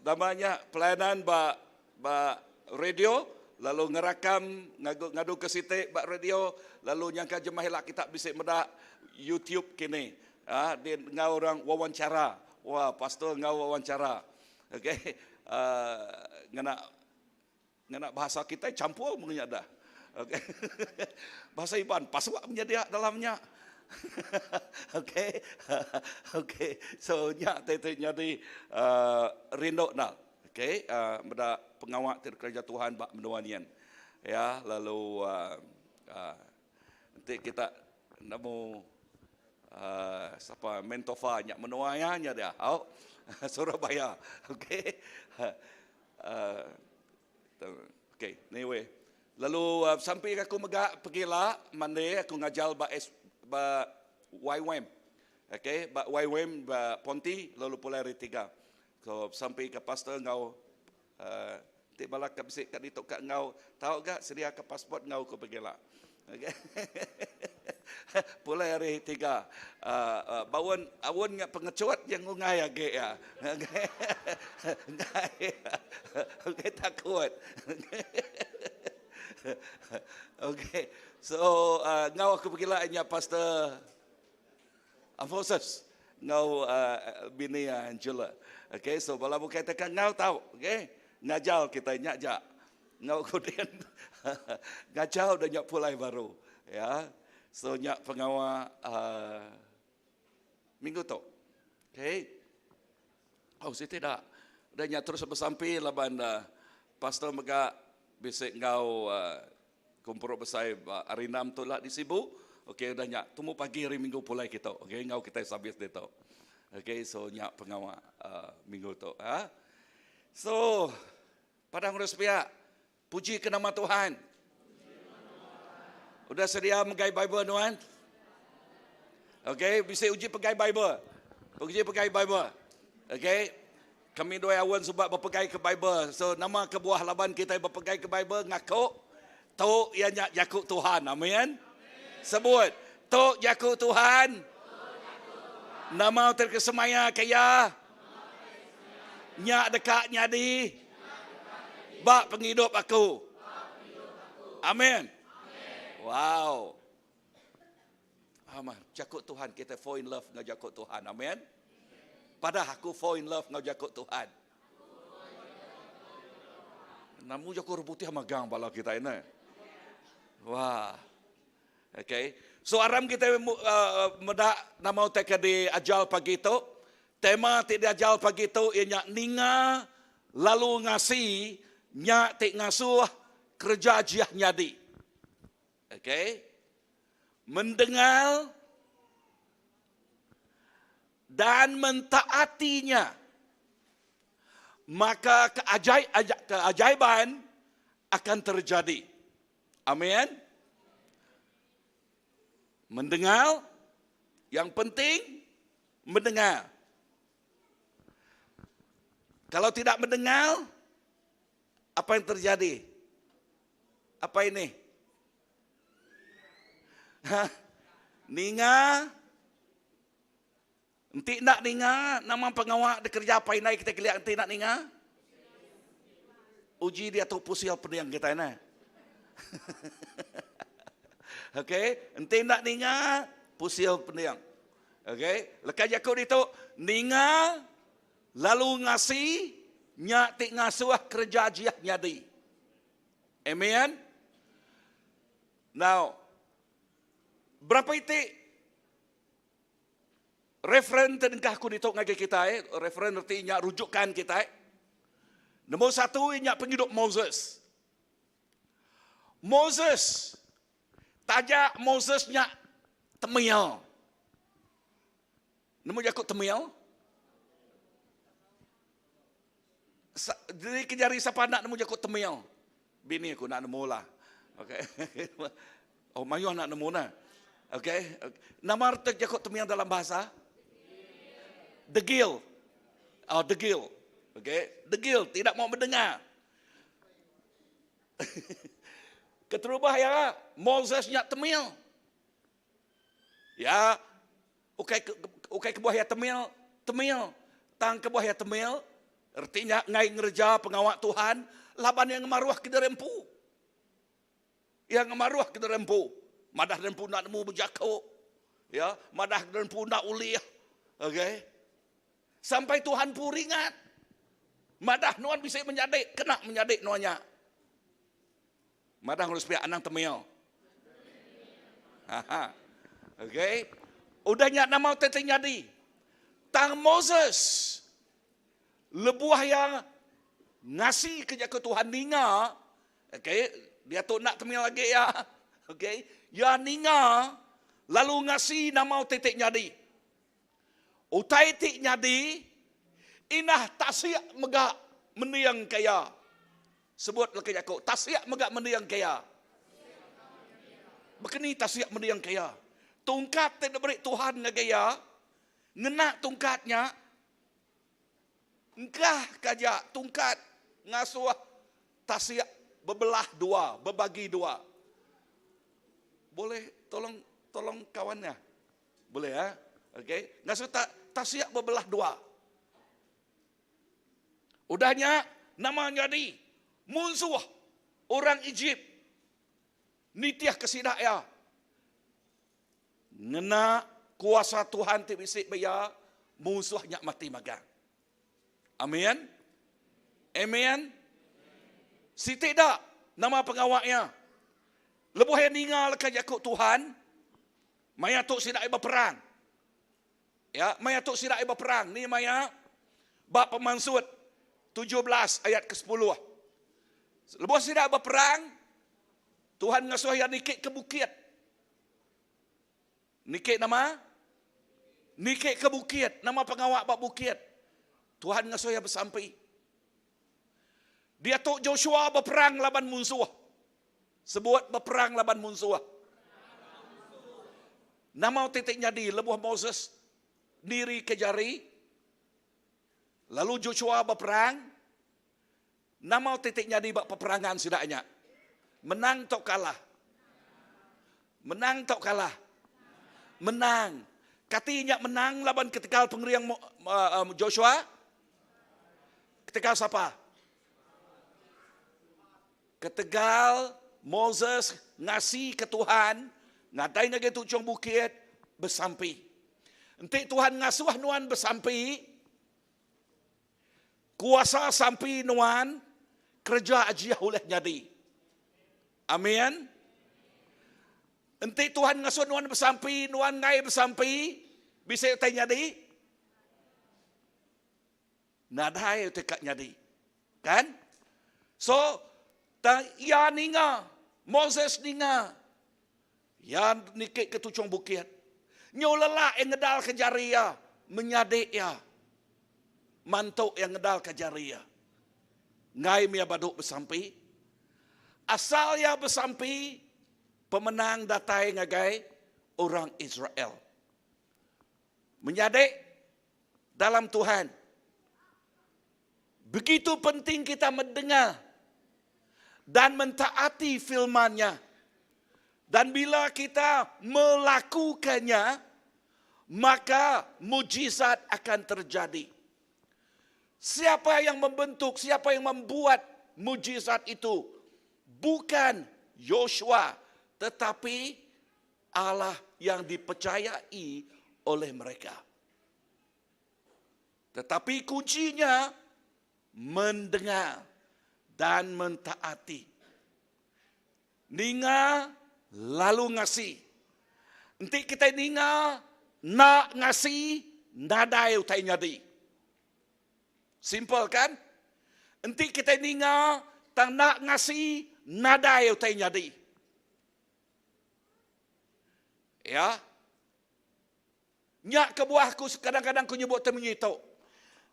namanya pelayanan ba ba radio lalu ngerakam ngadu, ngadu ke siti ba radio lalu nyangka jemah ila kita bisa meda YouTube kini. Ah, dia ngau orang wawancara. Wah, pastor ngau wawancara. Okey. Uh, ngena ngena bahasa kita campur mengenya dah. Okey. bahasa Iban pasuk menyedia dalamnya. Okey. Okey. So nya te te nyadi uh, rindu na. Okey, uh, meda pengawak ti kerja Tuhan ba menua nian. Ya, lalu uh, uh, Enti kita nemu uh, sapa Mentofa nya menua iya nya dia. Au. Surabaya. Okey. Uh, okey, anyway. Lalu uh, sampai aku mega pegila mandi aku ngajal ba S, ba YWAM. Okey, ba YWAM ba Ponti lalu pulai hari tiga. So sampai ke pastor ngau Uh, ti bala ke bisi ka ditu ka enggau tau ga sedia ke passport enggau ku pegila. Okay. Pulai hari tiga. Uh, uh, baun awun nya pengecut yang ngungai agi ya. Okay. Ngai. Okay, takut. Okay. So uh, ngau aku pegila nya pastor Alphonsus enggau bini iya Angela. Okay, so bala bukai teka enggau tau, okay. Ngajal kitai nya ja. Enggau kudin ngajal da nya pulai baru. Ya. So nya pengawa uh, minggu tu. Okay. Oh, siti da. Da nya terus besampi laban uh, pastor mega bisi enggau uh, Gempuru besai ba hari enam tu la di Sibu. Okey udah nya tumu pagi hari minggu pulai kitu. Okey enggau kitai sabis ditu. Okey so nya pengawa uh, minggu tu. Ha? So padang urus pia puji ke nama Tuhan. Udah sedia megai Bible nuan? Okey, bisa uji pegai Bible. Uji pegai Bible. Okey. Kami dua awan sebab bepegai ke Bible. So nama kebuah laban kita bepegai ke Bible ngaku tu iya nya jaku Tuhan. Amin. Sebut tu jaku Tuhan. Nama terkesemaya ke iya. Nya deka nyadi. Ba pengidup aku. Amen. Wow. Amat jaku Tuhan kita fall in love enggau jaku Tuhan. Amen. Padah aku fall in love enggau jaku Tuhan. Namu jaku orang putih magang bala kita ini. Wah. Okay. So aram kita uh, meda nama utai ke diajar pagi tu. Tema ti diajar pagi tu iya nya ninga lalu ngasi nya ti ngasuh kereja jiah nyadi. Okay. Mendengar dan mentaatinya maka keajaib, keajaiban akan terjadi. Amin. Mendengar yang penting mendengar. Kalau tidak mendengar, apa yang terjadi? Apa ini? Ha? Ninga Enti enda ninga nama pengawa dikereja apai indai kitai kelia enti enda ninga. Uji diatu pusil pening kitai neh. Okey, enti enda ninga pusil pening. Okey, leka jaku ditu ninga lalu ngasi nya ti ngasuh kereja jiah nyadi. Amen. Now, berapa iti Referen ti dengkah aku ditu ngagai kitai, referen reti nya rujukan kitai. Nombor satu iya nya pengidup Moses. Moses, taja Moses nya temil. Nemu jaku temil? Jadi ke jari sapa anak nemu jaku temil? Bini aku nak nemu lah. Okay. Oh, mayuh nak nemu nah. Okay. Nama arti jaku temil dalam bahasa? Degil. Oh, degil. Okay. Degil, tidak mau mendengar. Keterubah ya, Moses nya temil. Ya, ukai ukai kebuah iya temil, temil. Tang kebuah iya temil, reti nya enggai ngereja pengawa Tuhan laban iya ngemaruh ke diri empu. Iya ngemaruh ke diri empu. Madah diri empu enda nemu bejaku. Ya, madah diri empu enda ulih. Okey. Sampai Tuhan empu ringat. Madah nuan bisi menyadi, kena menyadi nuan nya. Madah ngurus piak anang temil. Ha. Okey. Udah nya nama utai ti nyadi. Tang Moses lebuh iya ngasi ke jaku Tuhan ninga, okey, diatu enda temil agi iya. Okey, iya ninga lalu ngasi nama utai ti nyadi. Utai ti nyadi indah tasik mega mendingka iya. Sebut leka jaku, tasik mega mendingka iya. Baka ni tasik mendingka iya? Tungkat ti diberi Tuhan ngagai iya, ngena tungkat nya, engkahka aja tungkat ngasuh tasik bebelah dua, bebagi dua. Boleh tolong tolong kawannya. Boleh ya? Okey. Ngasuh tak tasik bebelah dua. Udah nya nama nyadi munsuh orang Ejip nitih ke sida iya. Ngena kuasa Tuhan ti bisi ba iya, munsuh nya mati magang. Amin. Amen. Siti da nama pengawa iya. Lebuh iya ninga leka jaku Tuhan, Maya tu sida iya beperang. Ya, maya tu sida iya beperang. Ni maya ba Pemansut 17 ayat ke-10. Lebuh sida beperang, Tuhan ngasuh iya niki ke bukit. Niki nama? Niki ke bukit. Nama pengawa ba bukit? Tuhan ngasuh iya besampi. Diatu Joshua beperang laban munsuh. Sebut beperang laban munsuh. Nama utai ti nyadi lebuh Moses nirika jari lalu Joshua beperang? Nama utai ti nyadi ba peperangan sida nya? Menang tau kalah? Menang tau kalah? Menang. Kati nya menang laban ketegal pengering Joshua? Ketegal sapa? Ketegal Moses ngasika Tuhan, nadai ngagai tuchung bukit besampi. Enti Tuhan ngasuh nuan besampi, kuasa sampi nuan kereja ajiah ulih nyadi. Amin. Enti Tuhan ngasuh nuan besampi, nuan enggai besampi, bisi utai nyadi? Nadai utai ka nyadi. Kan? So, tang iya ninga, Moses ninga. Iya niki ke tuchung bukit. Nyu lelak iya ngedal ke jari iya, menyadi iya. Mantu iya ngedal ke jari iya. Enggai mih iya badu besampi. Asal iya besampi, pemenang datai ngagai orang Israel. Menyadi dalam Tuhan. Begitu penting kita mendengar dan mentaati firman-Nya. Dan bila kita melakukannya, maka mujizat akan terjadi. Siapa yang membentuk, siapa yang membuat mujizat itu? Bukan Yosua, tetapi Allah yang dipercayai oleh mereka. Tetapi kuncinya mendengar dan mentaati. Ninga lalu ngasi. Enti kitai ninga enda ngasi nadai utai nyadi. Simple kan? Enti kitai ninga tang enda ngasi nadai utai nyadi. Ya. Nya kebuah aku kadang-kadang ku nyebut temunyi tu.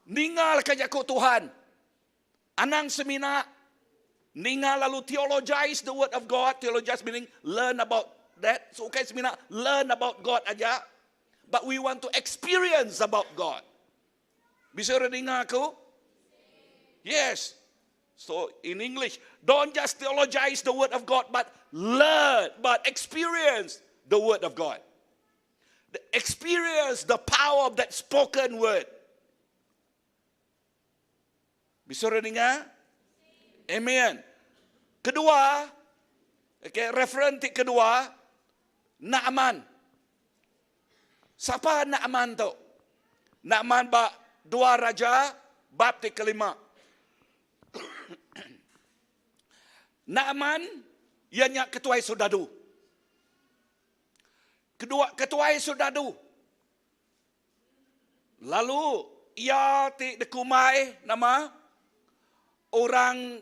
Ninga leka jaku Tuhan. Anang semina ninga lalu theologize the word of God. Theologize meaning learn about that. So ukai semina learn about God aja. But we want to experience about God. Bisa orang ninga aku? Yes. So in English, don't just theologize the word of God, but learn, but experience the word of God. The experience the power of that spoken word. Bisa orang dengar? Amen. Kedua, okay, referen ti kedua, Naaman. Sapa Naaman tu? Naaman ba dua raja bab ti kelima. Naaman iya nya ketuai soldadu. Kedua ketuai soldadu. Lalu iya ti dikumbai nama orang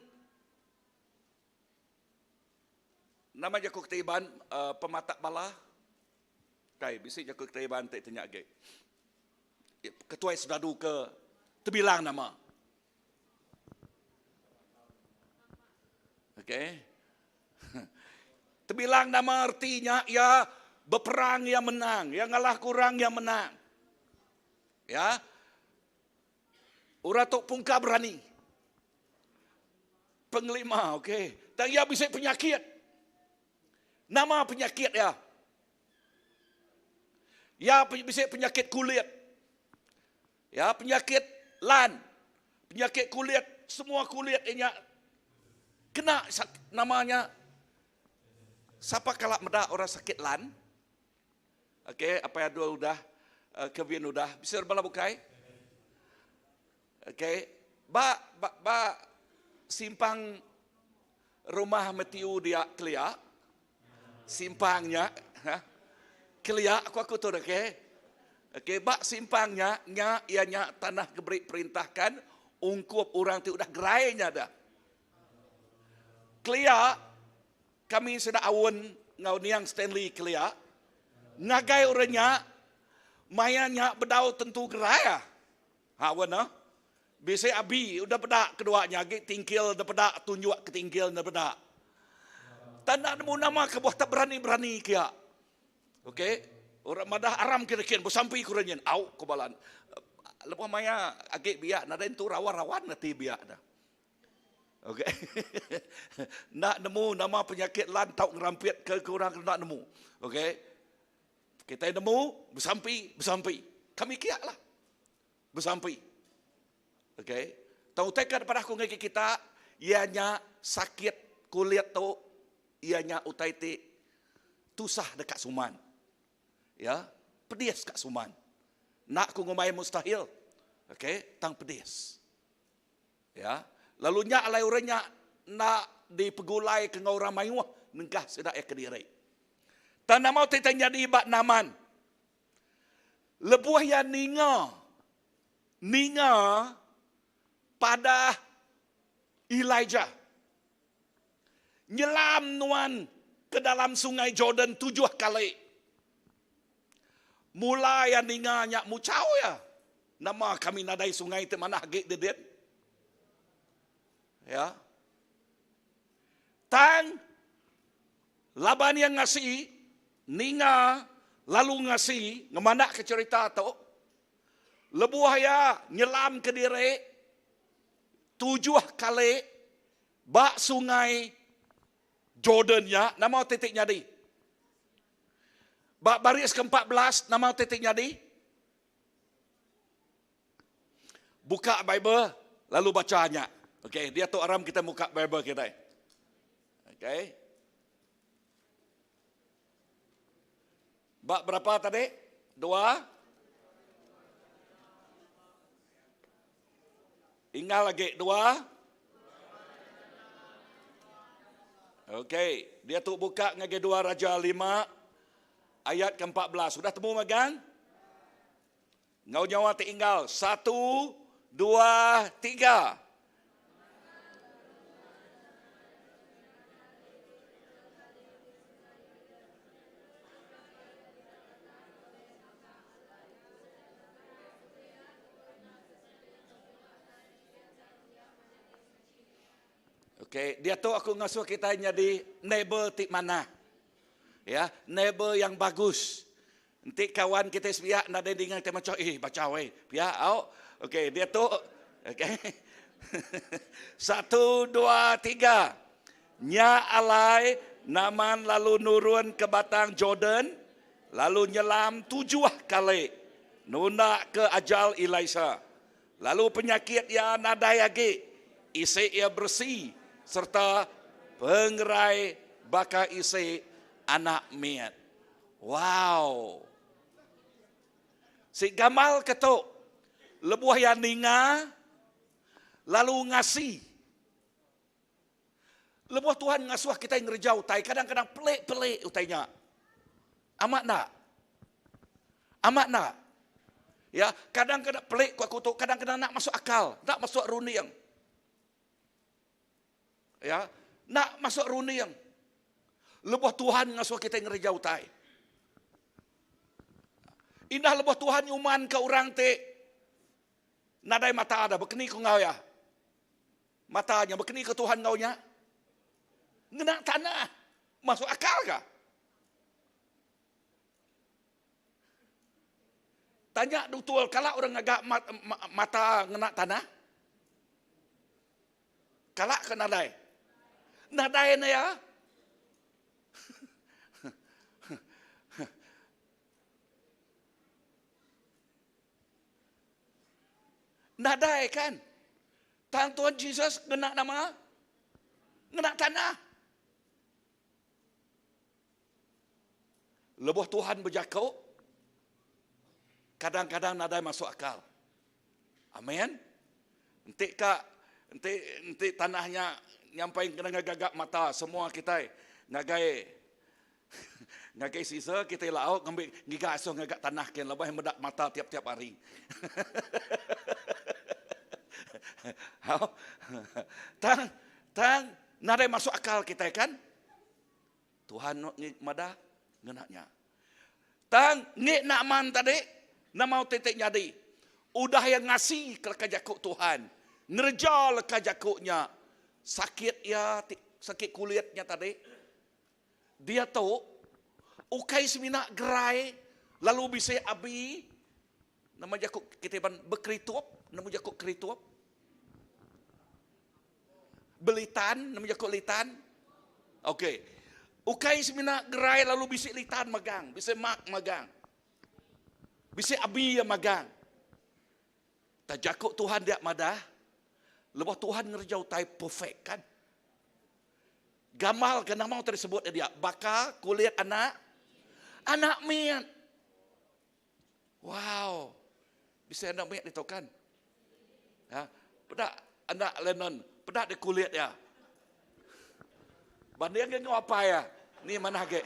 nama jaku kitai Iban uh, pematak bala. Kai bisi jaku kitai Iban ti tanya agi. Ketuai soldadu ke tebilang nama. Okey. Tebilang nama erti nya iya beperang iya menang, iya ngalah ke orang iya menang. Ya. Orang tu pungka berani. Pengelima, okey. Tang iya bisi penyakit. Nama penyakit iya? Iya bisi penyakit kulit. Ya, penyakit lan, penyakit kulit, semua kulit inya kena namanya sapa kala meda orang sakit lan? Okey, apa yang dua udah, eh, Kevin udah, bisa bala bukai? Okey, ba ba ba simpang rumah Matthew dia kelia, simpang nya, ha? Kelia aku aku tu okey. Okey, ba simpang nya, nya iya nya tanah ke beri perintahkan ungkup orang ti udah gerai nya dah. Kelia kami sida aun enggau niang Stanley kelia ngagai orang nya maya nya bedau tentu gerai ah. Ha wen ah. Bisi abi udah peda kedua nya agi tingkil da peda tunjuk ke tingkil enda peda. Tang enda nemu nama kebuah tak berani-berani kia. Okey. Orang madah aram ke rekin besampi ku orang nyin. Au ku bala. Lebuh maya agi biak nadai entu rawan-rawan ati biak dah. Okey. Enda nemu nama penyakit lan tau ngerampit ke ke orang enda nemu. Okey. Kitai nemu besampi, besampi. Kami kiak lah. Besampi. Okey. Tang utai ke daripada aku ngagai kita, iya nya sakit. Kulit tu iya nya utai ti tusah deka suman. Ya, pedis ka suman. Enda ku ngumbai mustahil. Okey, tang pedis. Ya, lalu nya alai orang nya enda dipegulai ke enggau orang mayuh nengah sida iya kediri. Tang nama ti tang nyadi ba Naaman? Lebuh iya ninga ninga padah Elijah, Nyelam nuan ke dalam Sungai Jordan tujuh kali. Mula iya ninga nya muchau iya. Nama kami nadai sungai ti manah agi di din? Ya. Tang laban iya ngasi, ninga lalu ngasi ngemanahka cherita tu, lebuh iya nyelamka diri tujuh kali Ba Sungai Jordan nya, nama utai ti nyadi? Ba baris ke-14, nama utai ti nyadi? Buka Bible lalu bacha nya. Okey, diatu aram kita muka Bible kitai. Okey. Ba berapa tadi? Dua. Ingal lagi dua. Okey, dia tu buka ngagai dua Raja lima ayat ke-14. Sudah temu magang? Enggau nyawa ti inggal. Satu, dua, tiga. Okey, diatu aku ngasuh kita nyadi neighbor ti manah. Ya, neighbor yang bagus. Enti kawan kitai sepiak nadai ninga kitai macha eh bacha weh pia au. Okey diatu okey. Satu dua tiga. Nya alai Naaman lalu nurun ke batang Jordan lalu nyelam tujuh kali nunda ke ajal Elisa. Lalu penyakit iya nadai agi, isi iya beresi sereta pengerai baka isi anak mit. Wow. Si gamal ke tu lebuh iya ninga lalu ngasi. Lebuh Tuhan ngasuh kitai ngereja utai kadang-kadang pelik-pelik utai nya. Amat enda? Amat enda? Ya, kadang-kadang pelik ku aku tu, kadang-kadang nak masuk akal, nak masuk runding. Ya, nak masuk runding. Lebuh Tuhan ngasuh kita ngereja utai. Indah lebuh Tuhan nyuman ke orang ti nadai mata ada bekeni ku enggau iya. Mata nya bekeni ke Tuhan enggau nya. Ngena tanah masuk akal ka? Tanya dutul kala orang ngaga mata ngena tanah? Kala ke nadai? Nadai ne ya. Nadai kan? Tang Tuhan Jesus ngena nama? Ngena tanah. Lebuh Tuhan bejaku, kadang-kadang nadai masuk akal. Amen. Enti ka enti enti tanah nya nyampai kena ngaga mata semua kitai ngagai ngagai Caesar kitai lauk ngambi ngiga asuh ngaga tanah kin laban meda mata tiap-tiap hari. Tang tang nadai masuk akal kitai kan? Tuhan madah ngena nya. Tang ngi Naaman tadi nama utai ti nyadi. Udah iya ngasi ke leka jaku Tuhan, ngereja leka jaku nya, sakit iya ti sakit kulit nya tadi diatu ukai semina gerai lalu bisi abi nama jaku kitai ban bekeritup, nemu jaku keritup? Belitan, nama jaku litan. Okey. Ukai semina gerai lalu bisi litan magang, bisi mark magang. Bisi abi iya magang. Tak jaku Tuhan dia madah, lebuh Tuhan ngereja utai perfect kan. Gamal ke nama utai disebut dia baka kulit anak anak mit. Wow. Bisa anak mit ditu kan? Ha, peda anak Lennon, peda di kulit dia. Banding ke enggau apai iya, ni manah agi.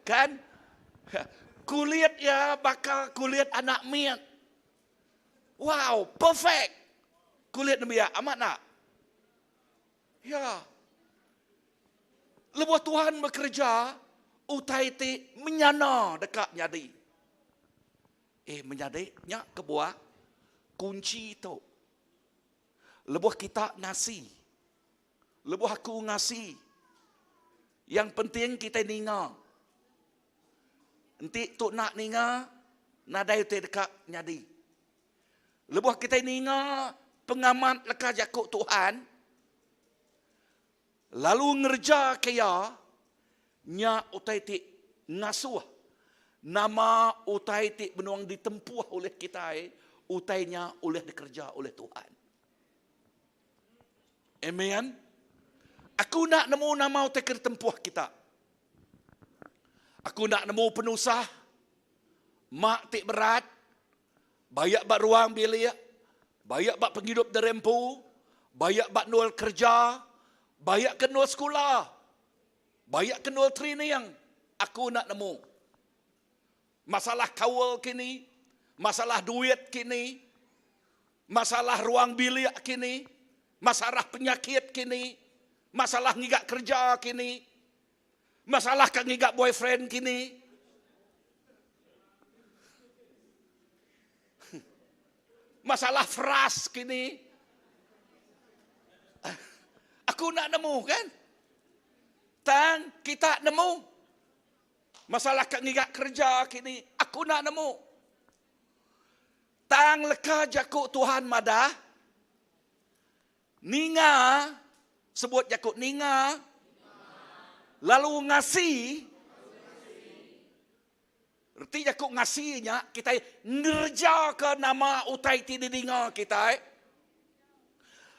Kan? Kulit iya baka kulit anak mit. Wow, perfect. Kulit nembiak, amat nak? Ya. Lebuh Tuhan bekereja, utai ti menyana deka nyadi. Eh, menyadi nya kebuah kunchi tu. Lebuh kita ngasi, lebuh aku ngasi, yang penting kita ninga. Enti tu nak ninga, nadai utai deka nyadi. Lebuh kitai ninga pengamat leka jaku Tuhan, lalu ngerejaka iya, nya utai ti ngasuh nama utai ti benung ditempuh ulih kitai, utai nya ulih dikereja ulih Tuhan. Amen. Aku enda nemu nama utai ke ditempuh kita. Aku enda nemu penusah, mak ti berat, Bayak ba ruang bilik, bayak ba pengidup diri empu, bayak ba endur kereja, bayak ke endur sekula, bayak ke endur training, aku enda nemu. Masalah kaul kini, masalah duit kini, masalah ruang bilik kini, masalah penyakit kini, masalah ngiga kereja kini, Masalah ka ngiga boyfriend kini. Masalah frust kini. Aku nak nemu kan? Tang kita nemu. Masalah ka ngiga kerja kini, aku nak nemu. Tang leka jaku Tuhan madah, Ninga, sebut jaku ninga, lalu ngasi. Reti jaku ngasi nya kitai ngerejaka nama utai ti didinga kitai.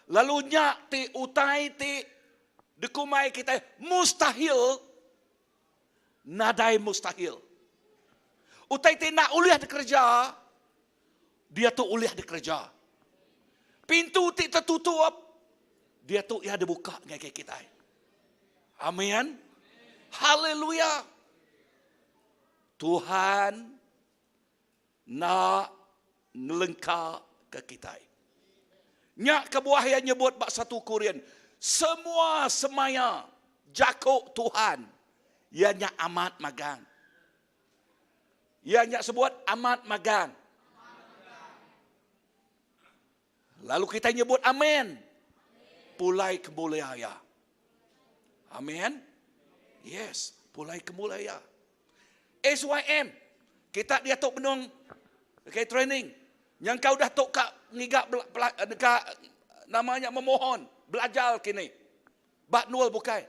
Lalu nya ti utai ti dikumbai kitai mustahil nadai mustahil. Utai ti enda ulih dikereja diatu ulih dikereja. Pintu ti tetutup diatu iya dibuka ngagai kitai. Amin. Haleluya. Tuhan enda ngelengka ke kitai. Nya kebuah iya nyebut ba satu Korin, semua semaya jaku Tuhan iya nya amat magang. Iya nya sebut amat magang. Lalu kita nyebut amin. Pulai ke mulia iya. Amin. Yes, pulai ke mulia iya. SYM. Kita diatu benung okay, training. Yang kau dah tok ka ngiga ka namanya memohon belajar kini. Ba nul bukai.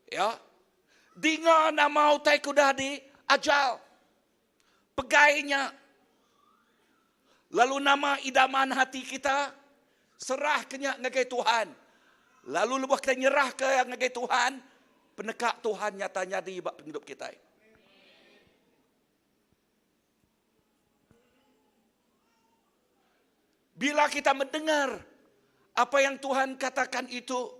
Ya. Dinga nama utai ke udah diajar. Pegai nya. Lalu nama idaman hati kita, serah ke nya ngagai Tuhan. Lalu lebuh kita nyerah ke ngagai Tuhan, peneka Tuhan nyata nyadi ba pengidup kitai. Bila kita mendengar apa yang Tuhan katakan itu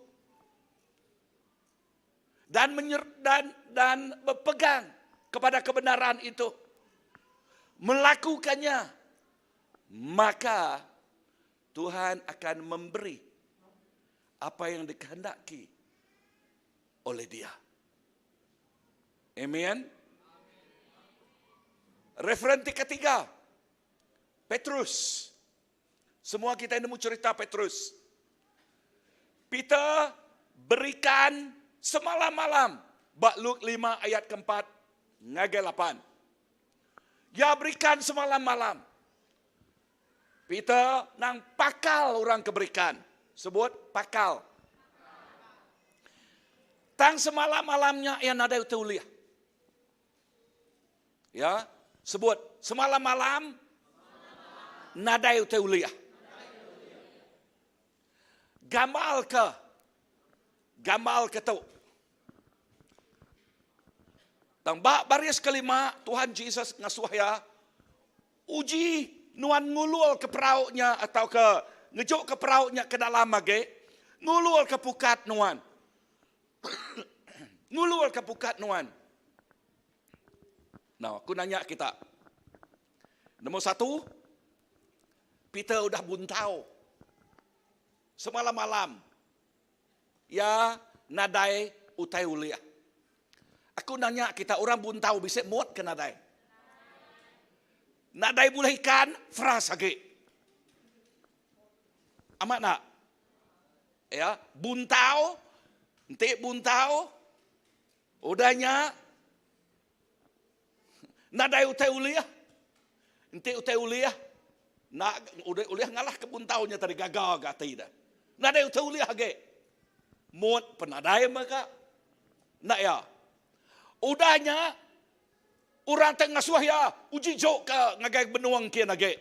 dan menyer, dan dan berpegang kepada kebenaran itu melakukannya maka Tuhan akan memberi apa yang dikehendaki oleh Dia. Amen. Referensi ketiga, Petrus. Semua kita nemu cerita Petrus. Peter berikan semalam-malam ba Luke 5 ayat keempat ngagai 8. Ya berikan semalam-malam. Peter nang pakal orang ke berikan. Sebut pakal. Tang semalam-malamnya ia nadai utai ulih. Ya, sebut semalam-malam nadai utai ulih. Gamal ke gamal ke tu. Tang ba baris kelima Tuhan Jesus ngasuh iya uji nuan ngulul ke perau nya atau ke ngejuk ke perau nya ke dalam agi ngulul ke pukat nuan. ngulul ke pukat nuan. Now, aku nanya kita. Nombor satu, Peter udah buntau. Semalam-malam, iya nadai utai ulih. Aku nanya kita, orang buntau bisi mut ke nadai? Nadai bulih ikan, frust agi. Amat nak? Ya, buntau, enti buntau, udah nya Nadai utai ulih. Enti utai ulih, enda udah ulih ngalah ke buntau nya tadi gaga ga ati deh. Nadai utai ulih agi. Mut penadai mega. Enda iya. Udah nya orang te ngasuh iya uji jok ke ngagai benung kin agi.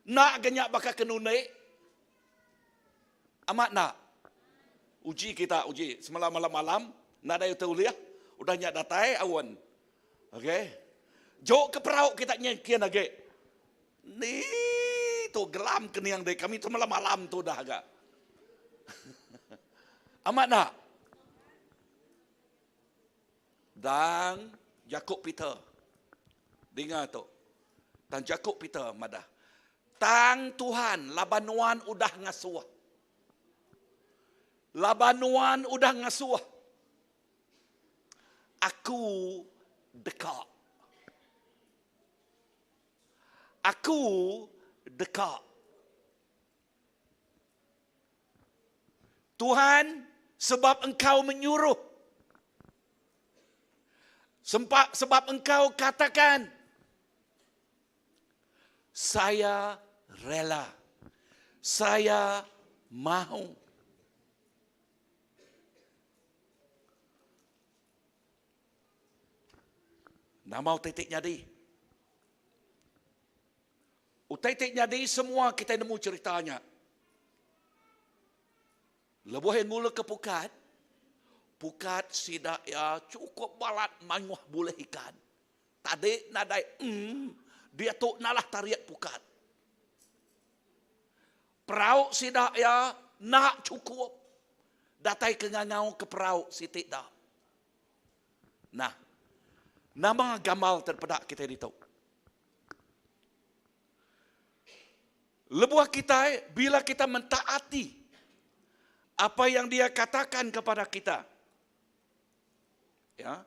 Enda ga nya baka ke nundi. Amat enda? Uji kita uji semalam malam-malam nadai utai ulih udah nya datai aun. Okey. Jok ke perau kita nya kin agi. Ni tu gelam kening deh kami tu malam-malam tu dah ga. Amat enda? Dan jaku Peter. Dinga tu. Tang jaku Peter madah, Tang Tuhan laban nuan udah ngasuh. Laban nuan udah ngasuh. Aku deka. Aku deka. Tuhan sebab engkau menyuruh. Sempak sebab engkau katakan saya rela. Saya mahu. Nama utai ti nyadi? Utai ti nyadi semua kitai nemu cerita nya. Lebuh iya ngulur ke pukat, pukat sida iya chukup balat mayuh bulih ikan. Tadi nadai emm, diatu nalah tarik pukat. Perau sida iya enda chukup datai ke ngangau ke perau siti da. Nah, nama gamal ti dipeda kitai ditu? Lebuh kitai, bila kita mentaati apa yang dia katakan kepada kita. Ya.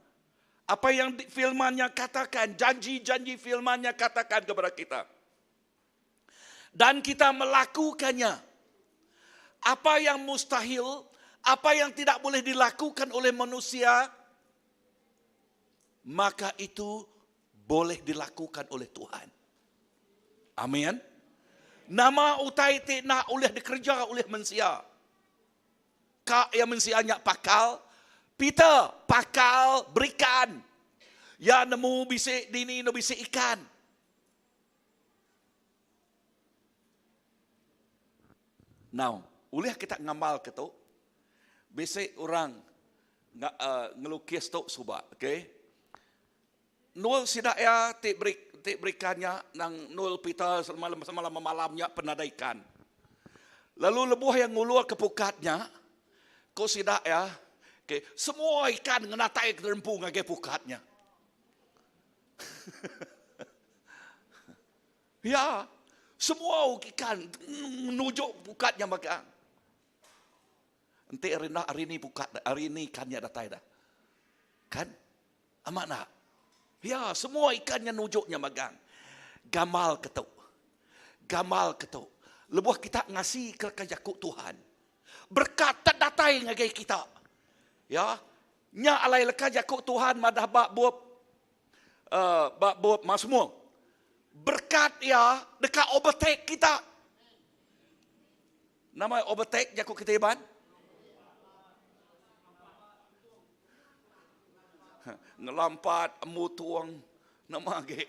Apa yang firman-Nya katakan, janji-janji firman-Nya katakan kepada kita. Dan kita melakukannya. Apa yang mustahil, apa yang tidak boleh dilakukan oleh manusia, maka itu boleh dilakukan oleh Tuhan. Amin. Nama utai ti enda ulih dikereja ulih mensia. Ka iya mensia nya pakal, Peter pakal berikan. Iya nemu bisi dini enda bisi ikan. Now, ulih kita ngambalka tu, bisi orang ngelukis tu suba, okay. Nul sida iya ti beri ti berikan nya nang nul Peter semalam semalam malam nya penadai ikan. Lalu lebuh iya ngulur ke pukat nya, ku sida iya, okay, semua ikan ngenatai ke rempu ngagai pukat nya. Ya, semua ikan nujuk pukat nya magang. Enti hari enda hari ni pukat hari ni ikan nya datai dah. Kan? Amat enda? Ya, semua ikan nya nujuk nya magang. Gamal ke tu. Gamal ke tu. Lebuh kita ngasi ke leka jaku Tuhan. Berkat tak datai ngagai kita. Ya. Nya alai leka jaku Tuhan madah ba bup uh, ba bup Mazmur. Berkat iya deka overtake kita. Nama overtake jaku kita Iban? Ngelampat mutung nama agi.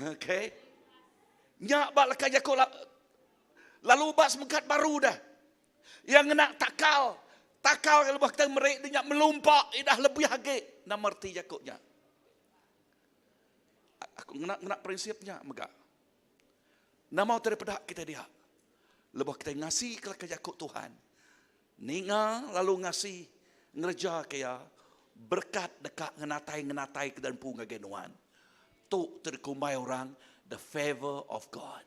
Okey. Nya ba leka jaku la. Lalu ba semegat baru dah. Iya ngena takal. Takal ke lebuh kita meri dia nya melumpa idah lebih agi. Nama reti jaku nya? Aku ngena ngena prinsip nya mega. Nama utai daripada kita dia? Lebuh kita ngasi ke leka jaku Tuhan. Ninga lalu ngasi ngereja ke iya berkat deka ngenatai-ngenatai ke dempu ngagai nuan. Tu ti dikumbai orang the favor of God.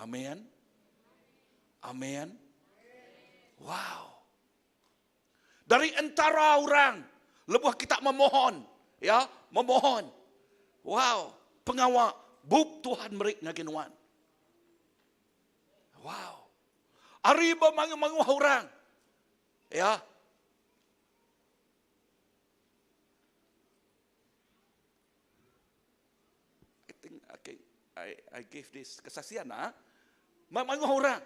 Amen. Amen. Wow. Dari entara orang lebuh kita memohon, ya, memohon. Wow, pengawa bup Tuhan meri ngagai nuan. Wow. Ari bemanguh-manguh orang. Ya. I think okay, I I give this kesaksian ah. Mayuh orang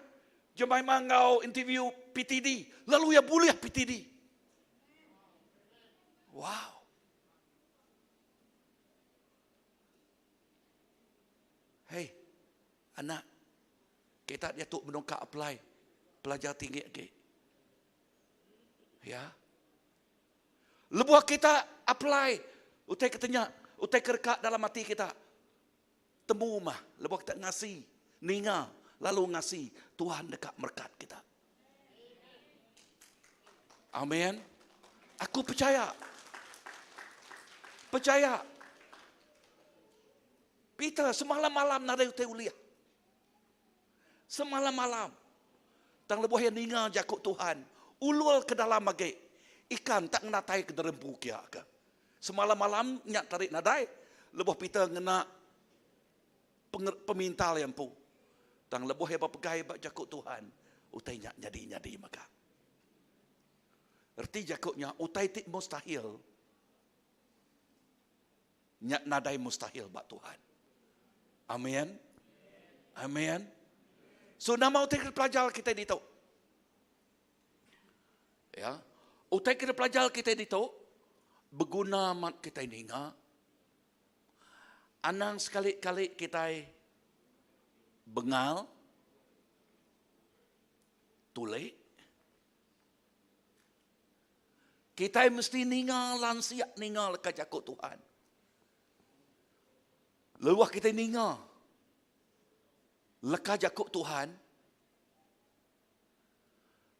jemai enggau interview PTD, lalu ia bulih PTD. Wow. Hey, anak, kita dia tu menungka apply pelajar tinggi lagi. Ya. Lebuh kita apply utai ke tenya, utai ke reka dalam ati kita. Temu mah lebuh kita ngasi, ninga lalu ngasi Tuhan deka merekat kita. Amin. Aku percaya. Percaya. Peter semalam-malam nadai utai ulih. Semalam-malam. Tang lebuh iya ninga jaku Tuhan, ulul ke dalam agi, ikan tak ngenatai ke derempu kia ke. Semalam-malam nya tadi nadai lebuh Peter ngena pemintal iya empu. Tang lebuh iya bepegai ba jaku Tuhan, utai nya nyadi-nyadi mega. Reti jaku nya utai ti mustahil Nya nadai mustahil ba Tuhan. Amin. Amin. So nama utai ke pelajar kita ditu? Ya. Utai ke pelajar kita ditu beguna amat kita ninga. Anang sekali-kali kita bengal tulik Kitai mesti ninga lansik ninga leka jaku Tuhan. Lebuh kitai ninga leka jaku Tuhan,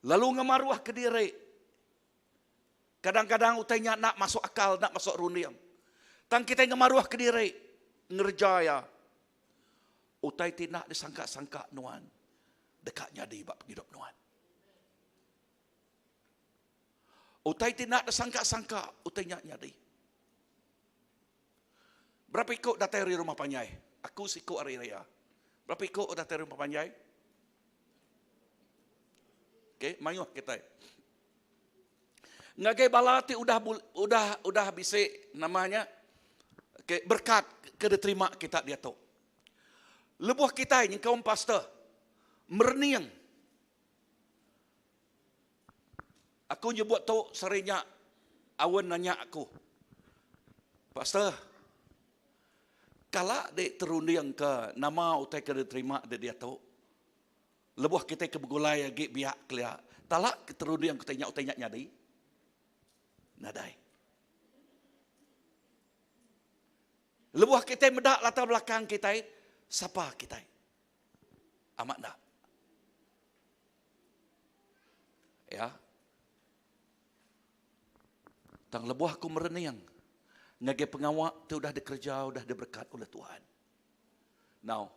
lalu ngemaruh ke diri. Kadang-kadang utai nya nak masuk akal, nak masuk runding. Tang kitai ngemaruh ke diri ngereja iya. Utai ti nak disangka-sangka nuan deka nyadi ba pengidup nuan. Utai ti enda disangka-sangka utai nya nyadi. Berapa iku datai ari rumah panjai? Aku siku ari iya. Berapa iku datai ari rumah panjai? Okey, mayuh kitai. Ngagai bala ti udah udah udah bisi nama nya okay, berkat ke diterima kita diatu. Lebuh kitai nyengkaum pastor merening Aku nyebut tu sehari nya awen nanya aku. Pastor, kala dek terunding ke nama utai ke diterima dek diatu? Lebuh kitai ke begulai agi biak kelia, tala ke terunding ke nya utai nya nyadi? Nadai. Lebuh kitai meda latar belakang kitai, sapa kitai? Amat enda? Ya. Tang lebuh aku merening ngagai pengawa ti udah dikereja, udah diberekat oleh Tuhan. Now,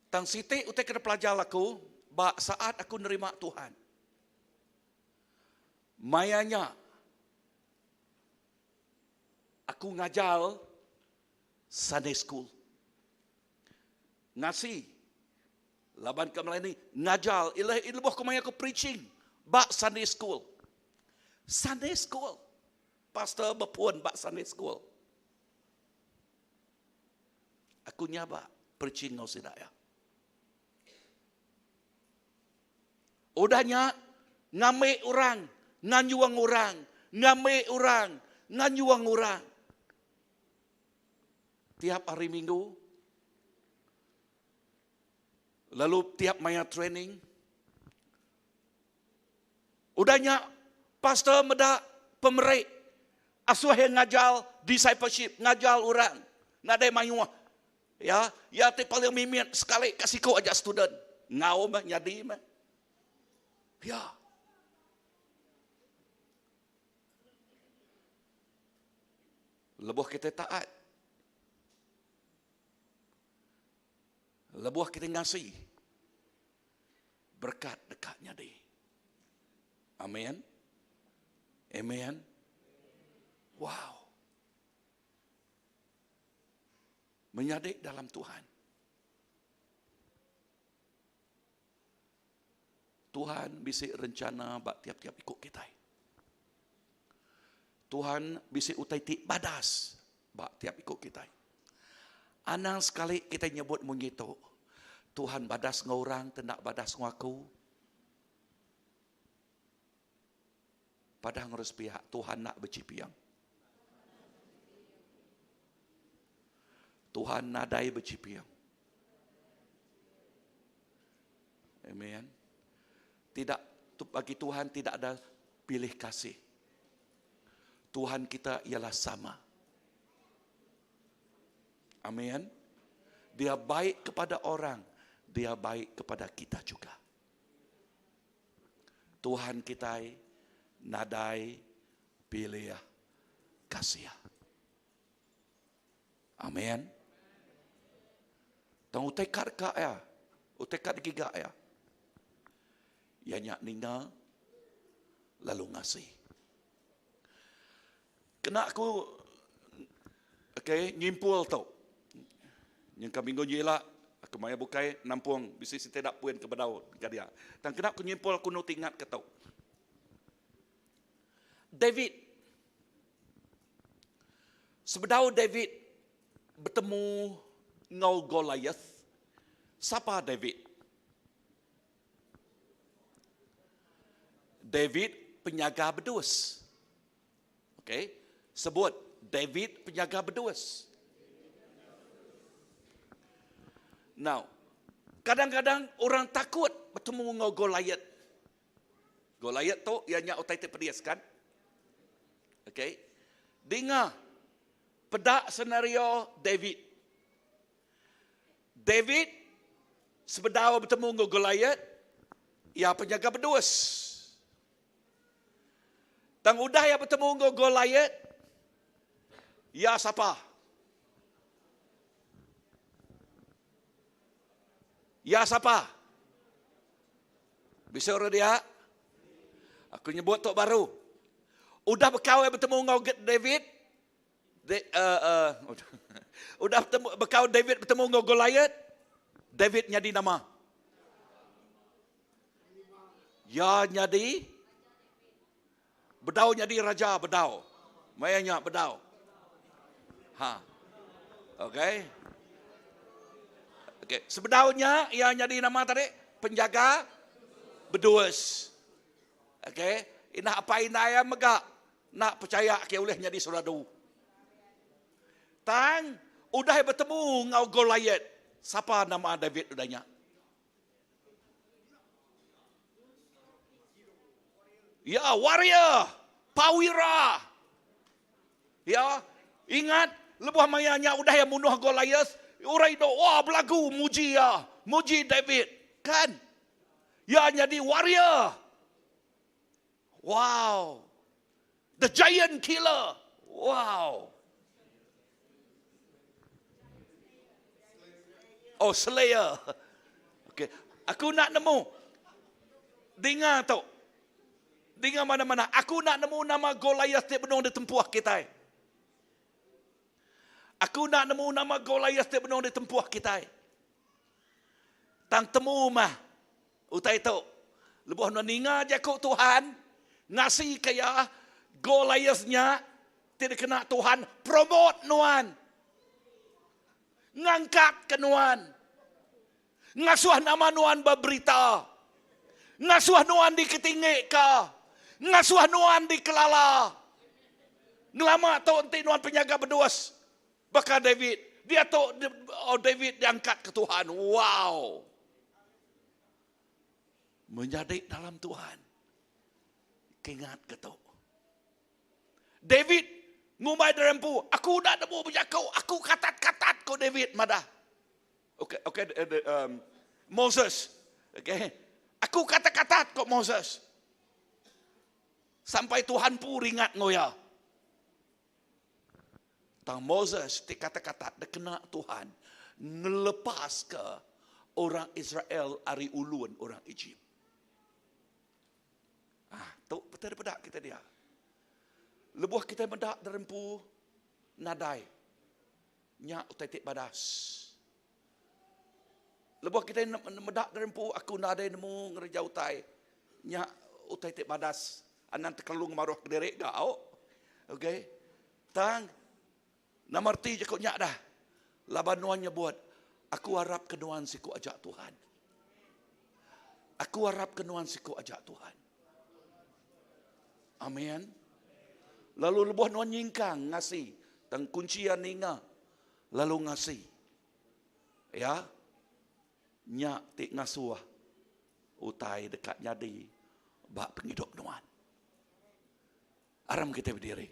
tang siti utai ke dipelajar aku ba saat aku nerima Tuhan. Maya nya aku ngajar Sunday school. Ngasi laban ke melani ngajar ila lebuh ku maya ku preaching ba Sunday school. Sunday school. Pastor bepun ba Sunday school. Aku nyaba preaching ngau sida ya. Udah nya ngambi orang, nganjung orang, ngambi orang, nganjung orang. Tiap hari minggu lalu tiap maya training. Udah nya pastor meda pemeri asuh iya ngajar discipleship, ngajar orang nadai mayuh. Ya, iya ti paling mimit sekali ka siku aja student. Ngau meh nyadi meh. Ya. Lebuh kita taat. Lebuh kita ngasi. Berkat deka nyadi. Amin. Amen. Wow. Menyadi dalam Tuhan. Tuhan bisi rencana ba tiap-tiap iku kitai. Tuhan bisi utai ti badas ba tiap iku kitai. Anang sekali kitai nyebut munyi tu, Tuhan badas enggau orang ti enda badas enggau aku. Padah ngurus pihak Tuhan enda bechiping. Tuhan nadai bechiping. Amen. Tidak bagi Tuhan tidak ada pilih kasih. Tuhan kita ialah sama. Amin. Dia baik kepada orang, dia baik kepada kita juga. Tuhan kita nadai pilih kasih. Amen. Tang utai ka deka iya, utai ka digiga iya. Iya nya ninga lalu ngasi. Kena aku okay, nyimpul tu. Nyengka minggu nyi ila aku maya bukai nampung bisi siti da puin ke bedau ka dia. Tang kena aku nyimpul aku nu ti ingat ke tu. David Sebedau David betemu enggau Goliath, sapa David? David penyaga bedus. Okey, sebut David penyaga bedus. Now, kadang-kadang orang takut betemu enggau Goliath. Goliath tu iya nya utai ti pedis kan? Okey. Dinga peda senario David. David sebedau betemu enggau Goliath, iya penyaga bedus. Tang udah iya betemu enggau Goliath, iya sapa? Iya sapa? Bisi orang dia? Aku nyebut tu baru. Udah bekau iya betemu enggau David, De, uh, uh, udah betemu, bekau David betemu enggau Goliath, David nyadi nama? Ya nyadi bedau nyadi raja bedau. Maya nya bedau. Ha. Okey. Okey, sebedau nya iya nyadi nama tadi? Penjaga bedus. Okey, indah apai indai iya mega enda pechaya ke ulih nyadi soldadu. Tang udah iya betemu enggau Goliath, sapa nama David udah nya? Ya, warrior, pawira. Ya, ingat lebuh maya nya udah iya munuh Goliath, orang indu wah belagu muji iya, muji David. Kan? Iya nyadi warrior. Wow. The giant killer. Wow. Oh, slayer. Okay. Aku nak nemu. Dengar tu. Dengar mana-mana. Aku nak nemu nama Goliath ti benung ditempuh kitai. Aku nak nemu nama Goliath ti benung ditempuh kitai. Tang temu mah utai tu. Lebuh nuan ninga jaku Tuhan, ngasika iya, Goliath nya ti dikena Tuhan promote nuan. Ngangkatka nuan. Ngasuh nama nuan beberita. Ngasuh nuan diketinggika. Ngasuh nuan dikelala. Ngelama tu enti nuan penyaga bedus baka David. Diatu oh David diangkat ke Tuhan. Wow. Menyadi dalam Tuhan. Kingat ke tu. David ngumbai diri empu, aku udah nemu bejaku, aku katat-katat ku David madah. Okay, okay, um, Moses. Okay. Aku kata-katat ku Moses. Sampai Tuhan pu ringat enggau iya. Tang Moses ti kata-kata dikena Tuhan ngelepaska orang Israel ari ulun orang Ejip. Ah, tu betul dipeda kita dia. Lebuh kita meda derempu nadai nya utai ti badas. Lebuh kita meda derempu aku nadai nemu ngereja utai nya utai ti badas. Anang terlalu ngemaruh ke diri ga au. Okey. Tang nama reti jaku nya dah. Laban nuan nyebut aku arap ke nuan siku aja Tuhan. Aku arap ke nuan siku aja Tuhan. Amin. Lalu lebuh nuan nyingkang ngasi tang kunci iya ninga lalu ngasi. Ya. Nya ti ngasuh utai deka nyadi ba pengidup nuan. Aram kitai bediri.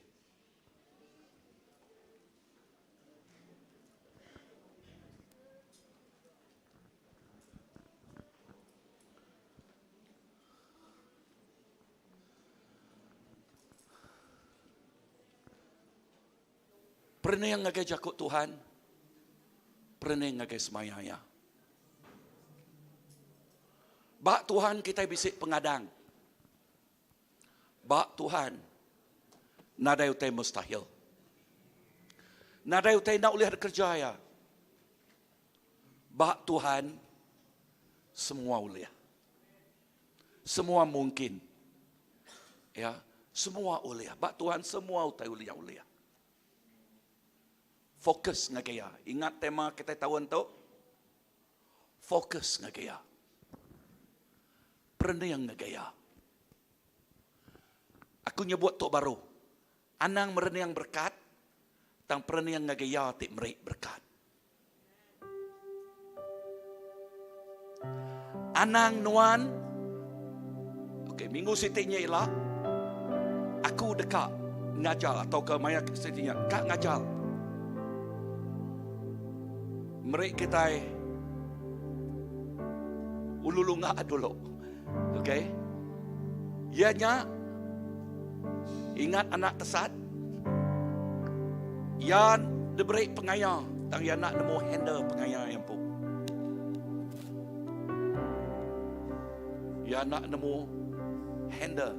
Perening ngagai jaku Tuhan, perening ngagai semaya iya. Ba Tuhan kitai bisi pengadang. Ba Tuhan, nadai utai mustahil. Nadai utai enda ulih dikereja iya. Ba Tuhan, semua ulih. Semua mungkin. Ya, semua ulih. Ba Tuhan semua utai ulih ulih. Fokus ngagai iya. Ingat tema kitai taun tu? Fokus ngagai iya. Perening ngagai iya. Aku nyebut tu baru. Anang merening berekat, tang perening ngagai iya ti meri berekat. Anang nuan, okey, minggu siti nya ila, aku deka ngajar atau ke maya siti nya ka ngajar. Meri kitai ulu lunga dulu. Okey. Iya nya ingat anak tesat. Iya diberi pengaya tang iya enda nemu handle pengaya iya empu. Iya enda nemu handle.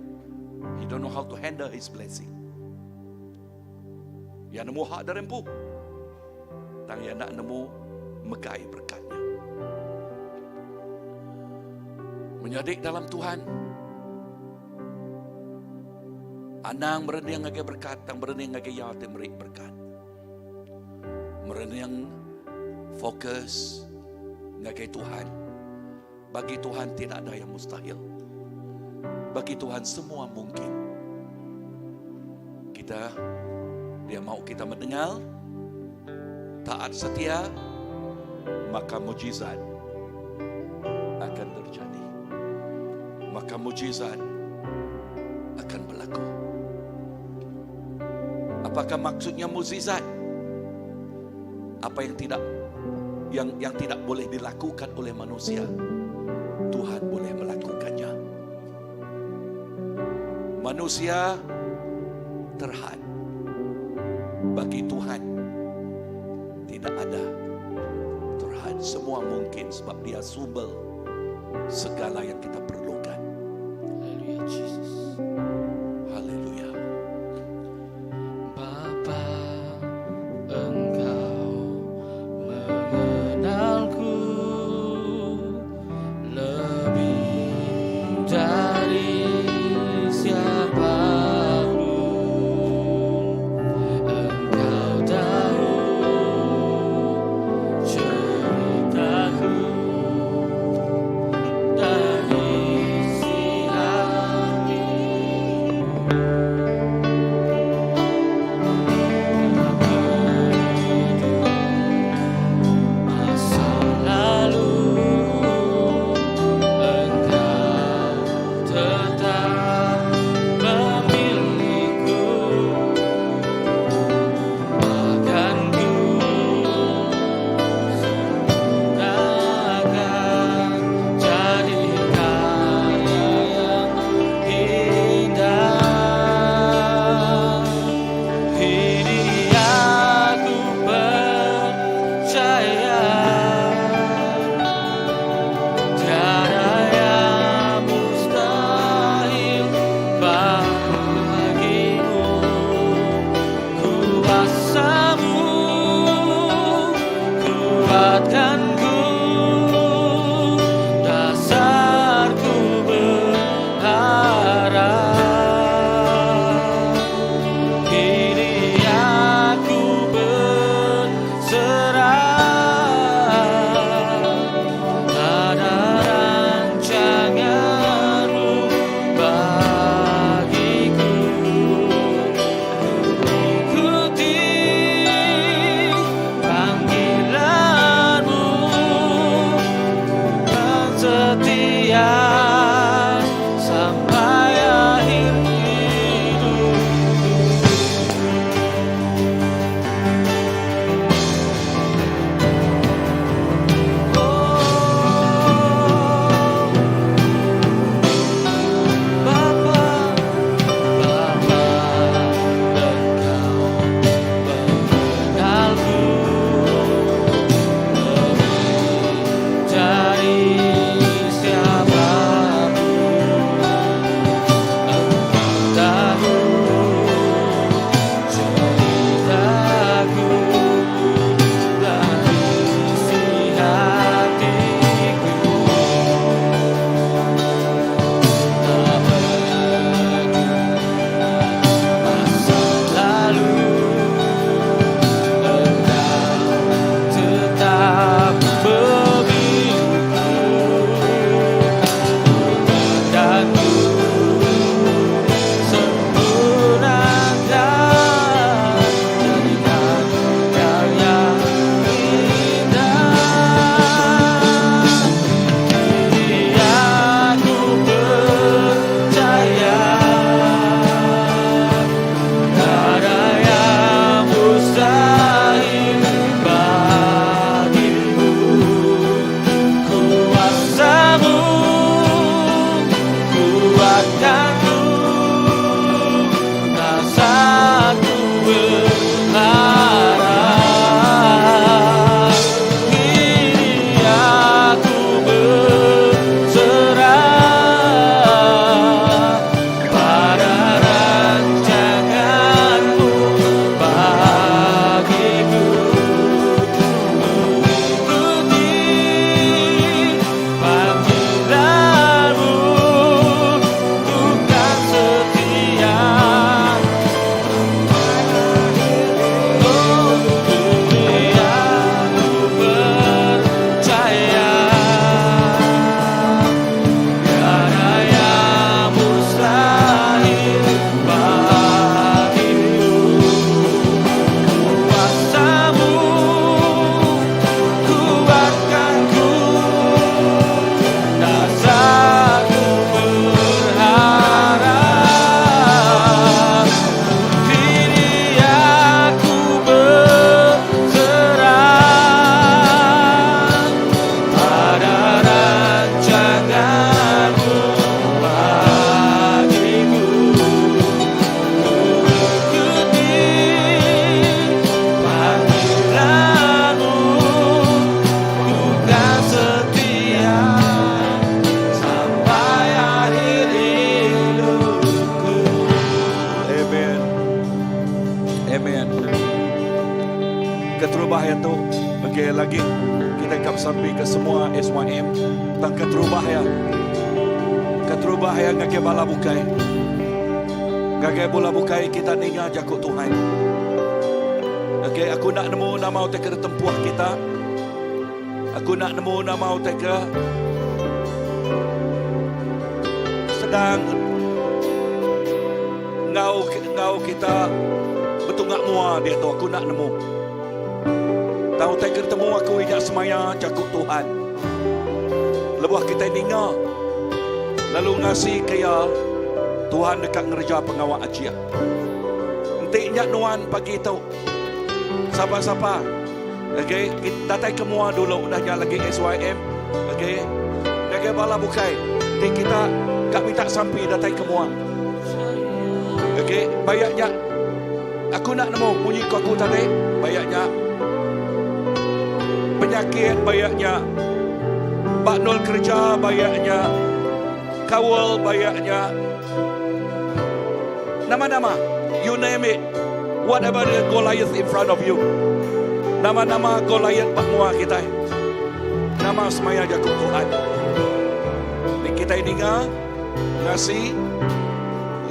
He don't know how to handle his blessing. Iya nemu hak diri empu. Tang iya enda nemu megai berekat nya. Menyadi dalam Tuhan, anang merening ngagai berekat tang merening ngagai iya ti meri berekat. Merening fokus ngagai Tuhan. Bagi Tuhan tidak ada yang mustahil. Bagi Tuhan semua mungkin. Kita dia mau kita mendengar taat setia maka mujizat akan terjadi. Maka mujizat akan berlaku. Apakah maksudnya mujizat? Apa yang tidak yang yang tidak boleh dilakukan oleh manusia, Tuhan boleh melakukannya. Manusia terhad. Bagi Tuhan tidak ada terhad. Semua mungkin sebab Dia sumber segala yang kita perlukan. Haleluya Jesus. Haleluya. Bapa, Engkau mengenalku lebih dari siapapun. Engkau tahu ceritaku dari Keterubah iya tu, okey lagi kita ka besampi ke semua SYM tang keterubah iya keterubah iya ngagai bala bukai. Ngagai bala bukai kita ninga jaku Tuhan. Okey, aku enda nemu nama utai ke ditempuh kita. Aku enda nemu nama utai ke sedang enggau enggau kita betunga mua diatu aku enda nemu. Tang utai ke ditemu aku ija semaya jaku Tuhan. Lebuh kitai ninga lalu ngasika iya, Tuhan deka ngereja pengawa ajih. Enti nya nuan pagi tu, sapa-sapa okay, datai ke mua dulu udah nya lagi SYM okay, ngagai bala bukai enti kita ka minta sampi datai ke mua. Okay, bayak nya aku nak nemu munyi ko aku tadi, bayak nya penyakit bayak nya bak nul kerja bayak nya kaul bayak nya nama-nama you name it whatever the Goliath in front of you nama-nama Goliath bak mua kita nama semaya jaku Tuhan ni kita ninga ngasi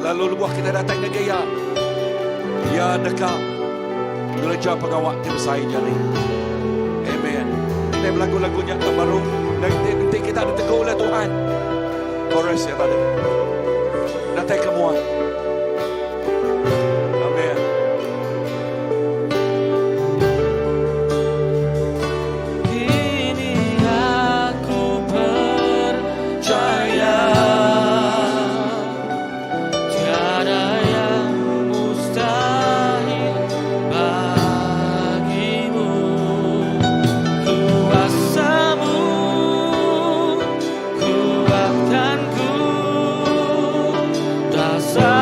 lalu lebuh kita datang ngagai iya iya deka ngereja pengawa ti besai jadi. Amen. Kita belagu-lagu nya tak baru nanti, nanti kita ditegur oleh Tuhan. Chorus ya tadi. Datai ke mua. Amen. Kini aku percaya tiada yang mustahil bagimu. Kuasamu kuatkanku, tak.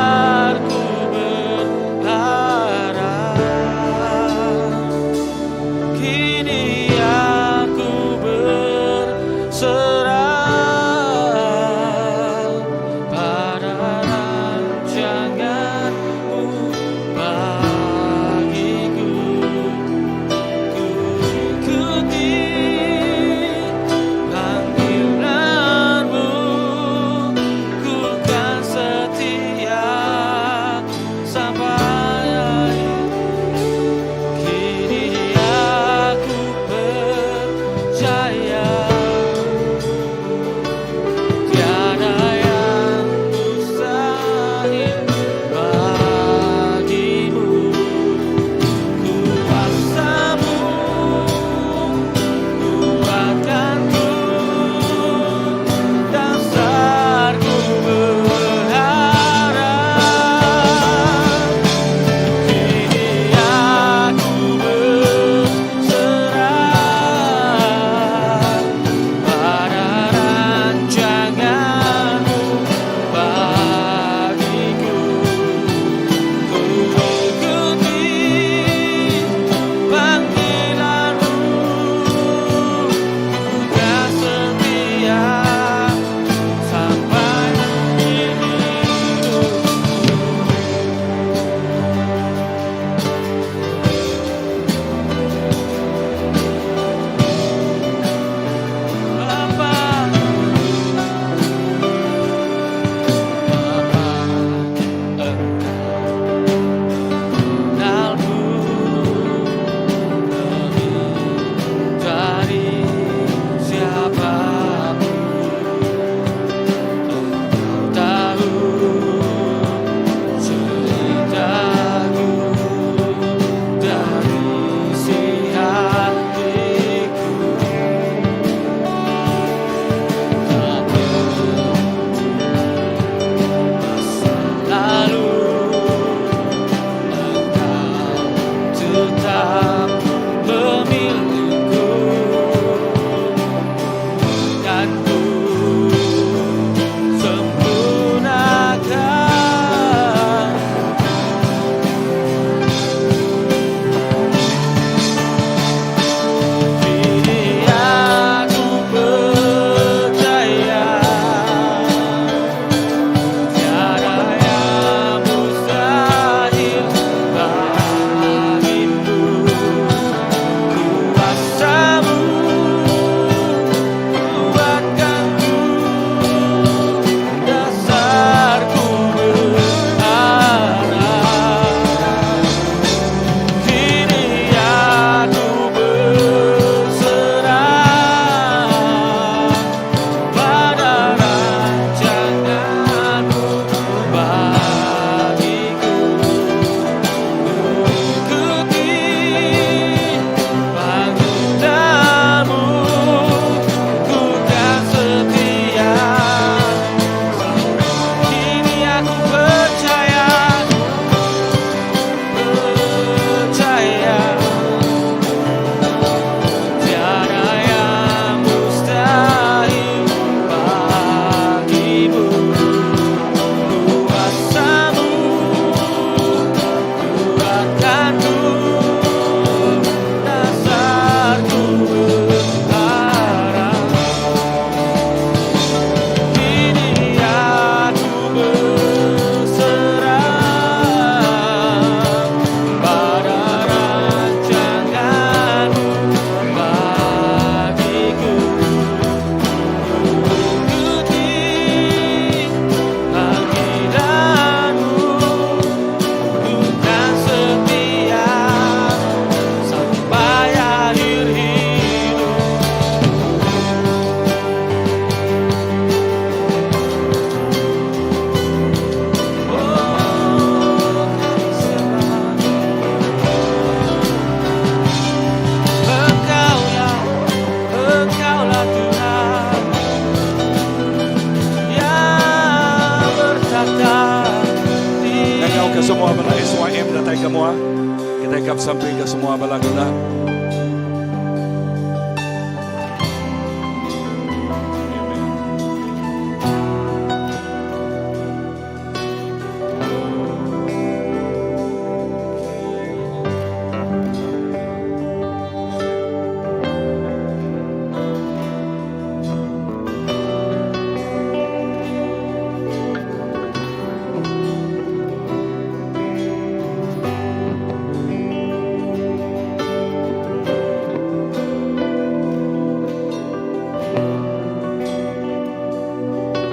besampi ke semua bala kita.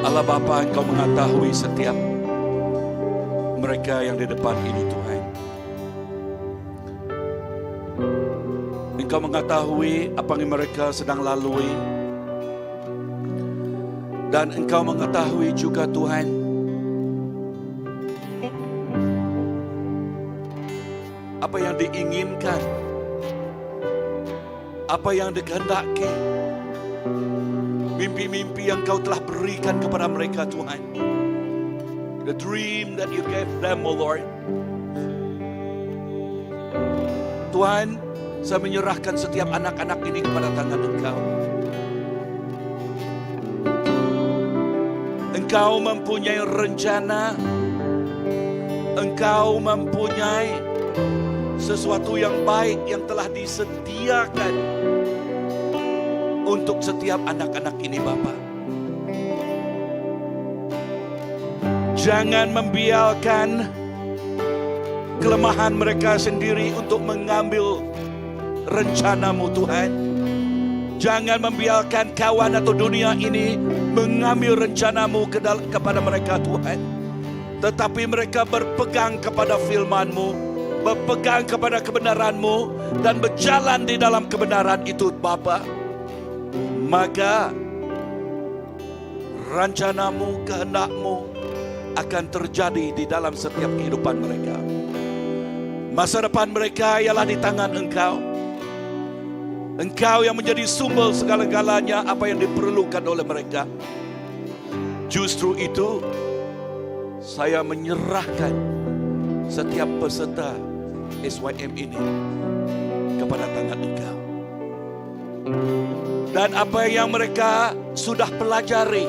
Allah Bapa, Engkau mengetahui setiap mereka yang di depan ini, Tuhan. Engkau mengetahui apa yang mereka sedang lalui. Dan Engkau mengetahui juga, Tuhan, apa yang diinginkan, apa yang dikehendaki, mimpi-mimpi yang Kau telah berikan kepada mereka, Tuhan. The dream that you gave them, O Lord. Tuhan, saya menyerahkan setiap anak-anak ini kepada tangan Engkau. Engkau mempunyai rencana. Engkau mempunyai sesuatu yang baik yang telah disediakan untuk setiap anak-anak ini, Bapa. Jangan membiarkan kelemahan mereka sendiri untuk mengambil rencanamu, Tuhan. Jangan membiarkan kawan atau dunia ini mengambil rencanamu kepada mereka, Tuhan. Tetapi mereka berpegang kepada firman-Mu, berpegang kepada kebenaran-Mu dan berjalan di dalam kebenaran itu, Bapa. Maka rencanamu, kehendakmu akan terjadi di dalam setiap kehidupan mereka. Masa depan mereka ialah di tangan Engkau. Engkau yang menjadi sumber segala-galanya apa yang diperlukan oleh mereka. Justru itu, saya menyerahkan setiap peserta SYM ini kepada tangan Engkau. Dan apa yang mereka sudah pelajari,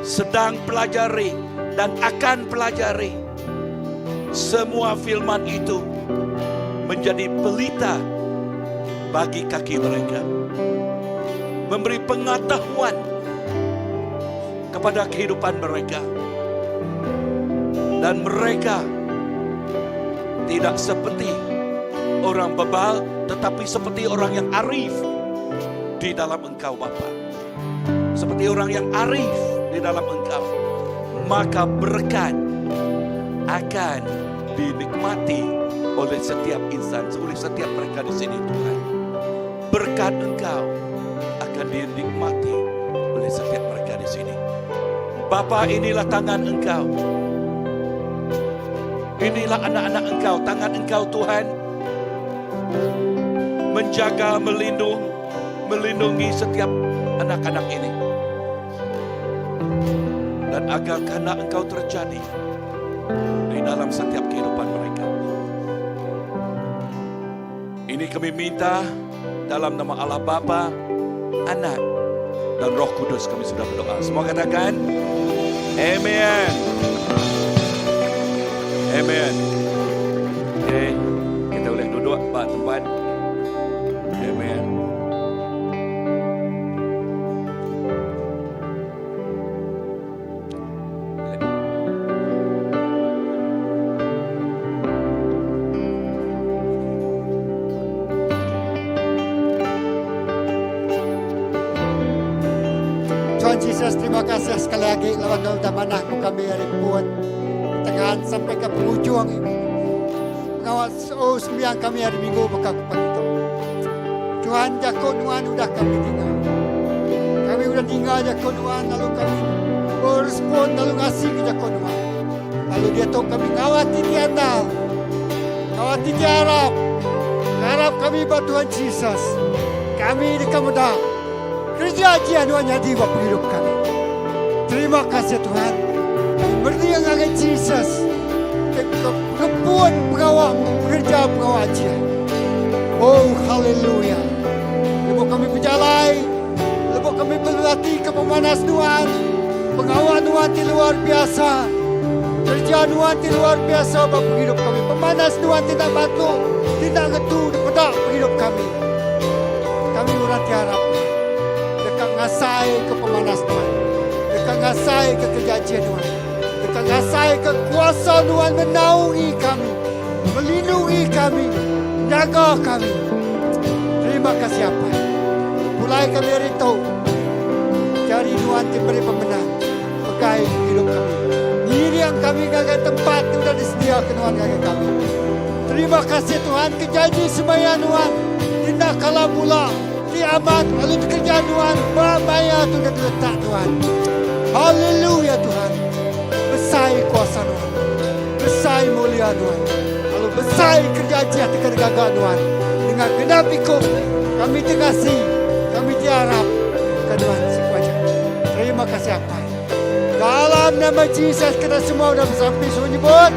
sedang pelajari, dan akan pelajari, semua firman itu menjadi pelita bagi kaki mereka, memberi pengetahuan kepada kehidupan mereka, dan mereka tidak seperti orang bebal, tetapi seperti orang yang arif di dalam Engkau, Bapa. Seperti orang yang arif di dalam Engkau, maka berkat akan dinikmati oleh setiap insan, oleh setiap mereka di sini, Tuhan. Berkat Engkau akan dinikmati oleh setiap mereka di sini. Bapa, inilah tangan Engkau. Inilah anak-anak Engkau, tangan Engkau, Tuhan, menjaga, melindungi setiap anak-anak ini. Dan agar kehendak Engkau terjadi di dalam setiap kehidupan mereka. Ini kami minta dalam nama Allah Bapa, Anak, dan Roh Kudus kami sudah berdoa. Semua katakan, Amen. Amen. Okay, kita boleh duduk pada tempat. Amen. Tuhan Yesus, terima kasih sekali lagi lawan udah manah ku kami hari buat tengahan sampai ke penghujung ini. Pengawal oh sembiang kami hari Minggu maka ku pagi tu. Tuhan jago nuan udah kami tinggal. Kami udah tinggal jago nuan lalu kami berespon lalu ngasih ke jago nuan. Lalu dia tahu kami ngawati di andal. Ngawati di Arab. Harap kami buat Tuhan Yesus. Kami di kemudah. Kerja aja nuan jadi buat penghidup kami. Terima kasih Tuhan. Berdiri ngagai Jesus. pun pengawa ngereja pengawa ajih. Oh haleluya. Lebuh kami bejalai, lebuh kami belati ke pemanas Nuan, pengawa Nuan ti luar biasa, kereja Nuan ti luar biasa ba pengidup kami. Pemanas Nuan ti enda batu, ti enda ngetu dipeda pengidup kami. Kami orang ti arap Nuan deka ngasai ke pemanas Nuan, deka ngasai ke kereja ajih Nuan, deka ngasai ke kuasa Nuan menaungi kami, melindungi kami, nyaga kami. Terima kasih Apai. Pulai kami ari tu, jari Nuan ti meri pemenang pegai pengidup kami. Ngiring kami ngagai tempat ti udah disediaka Nuan ngagai kami. Terima kasih Tuhan ke janji semaya Nuan ti enda kala bula, ti amat lalu dikereja Nuan ba maya ti udah diletak Tuhan. Haleluya Tuhan. Besai kuasa Nuan. Besai mulia Nuan. Lalu besai kereja ajih ti ke digaga Nuan. Nengah genap iku kami ti ngasi, kami ti arap ke Nuan siku aja. Terima kasih Apai. Dalam nama Jesus kita semua udah besampi suruh nyebut.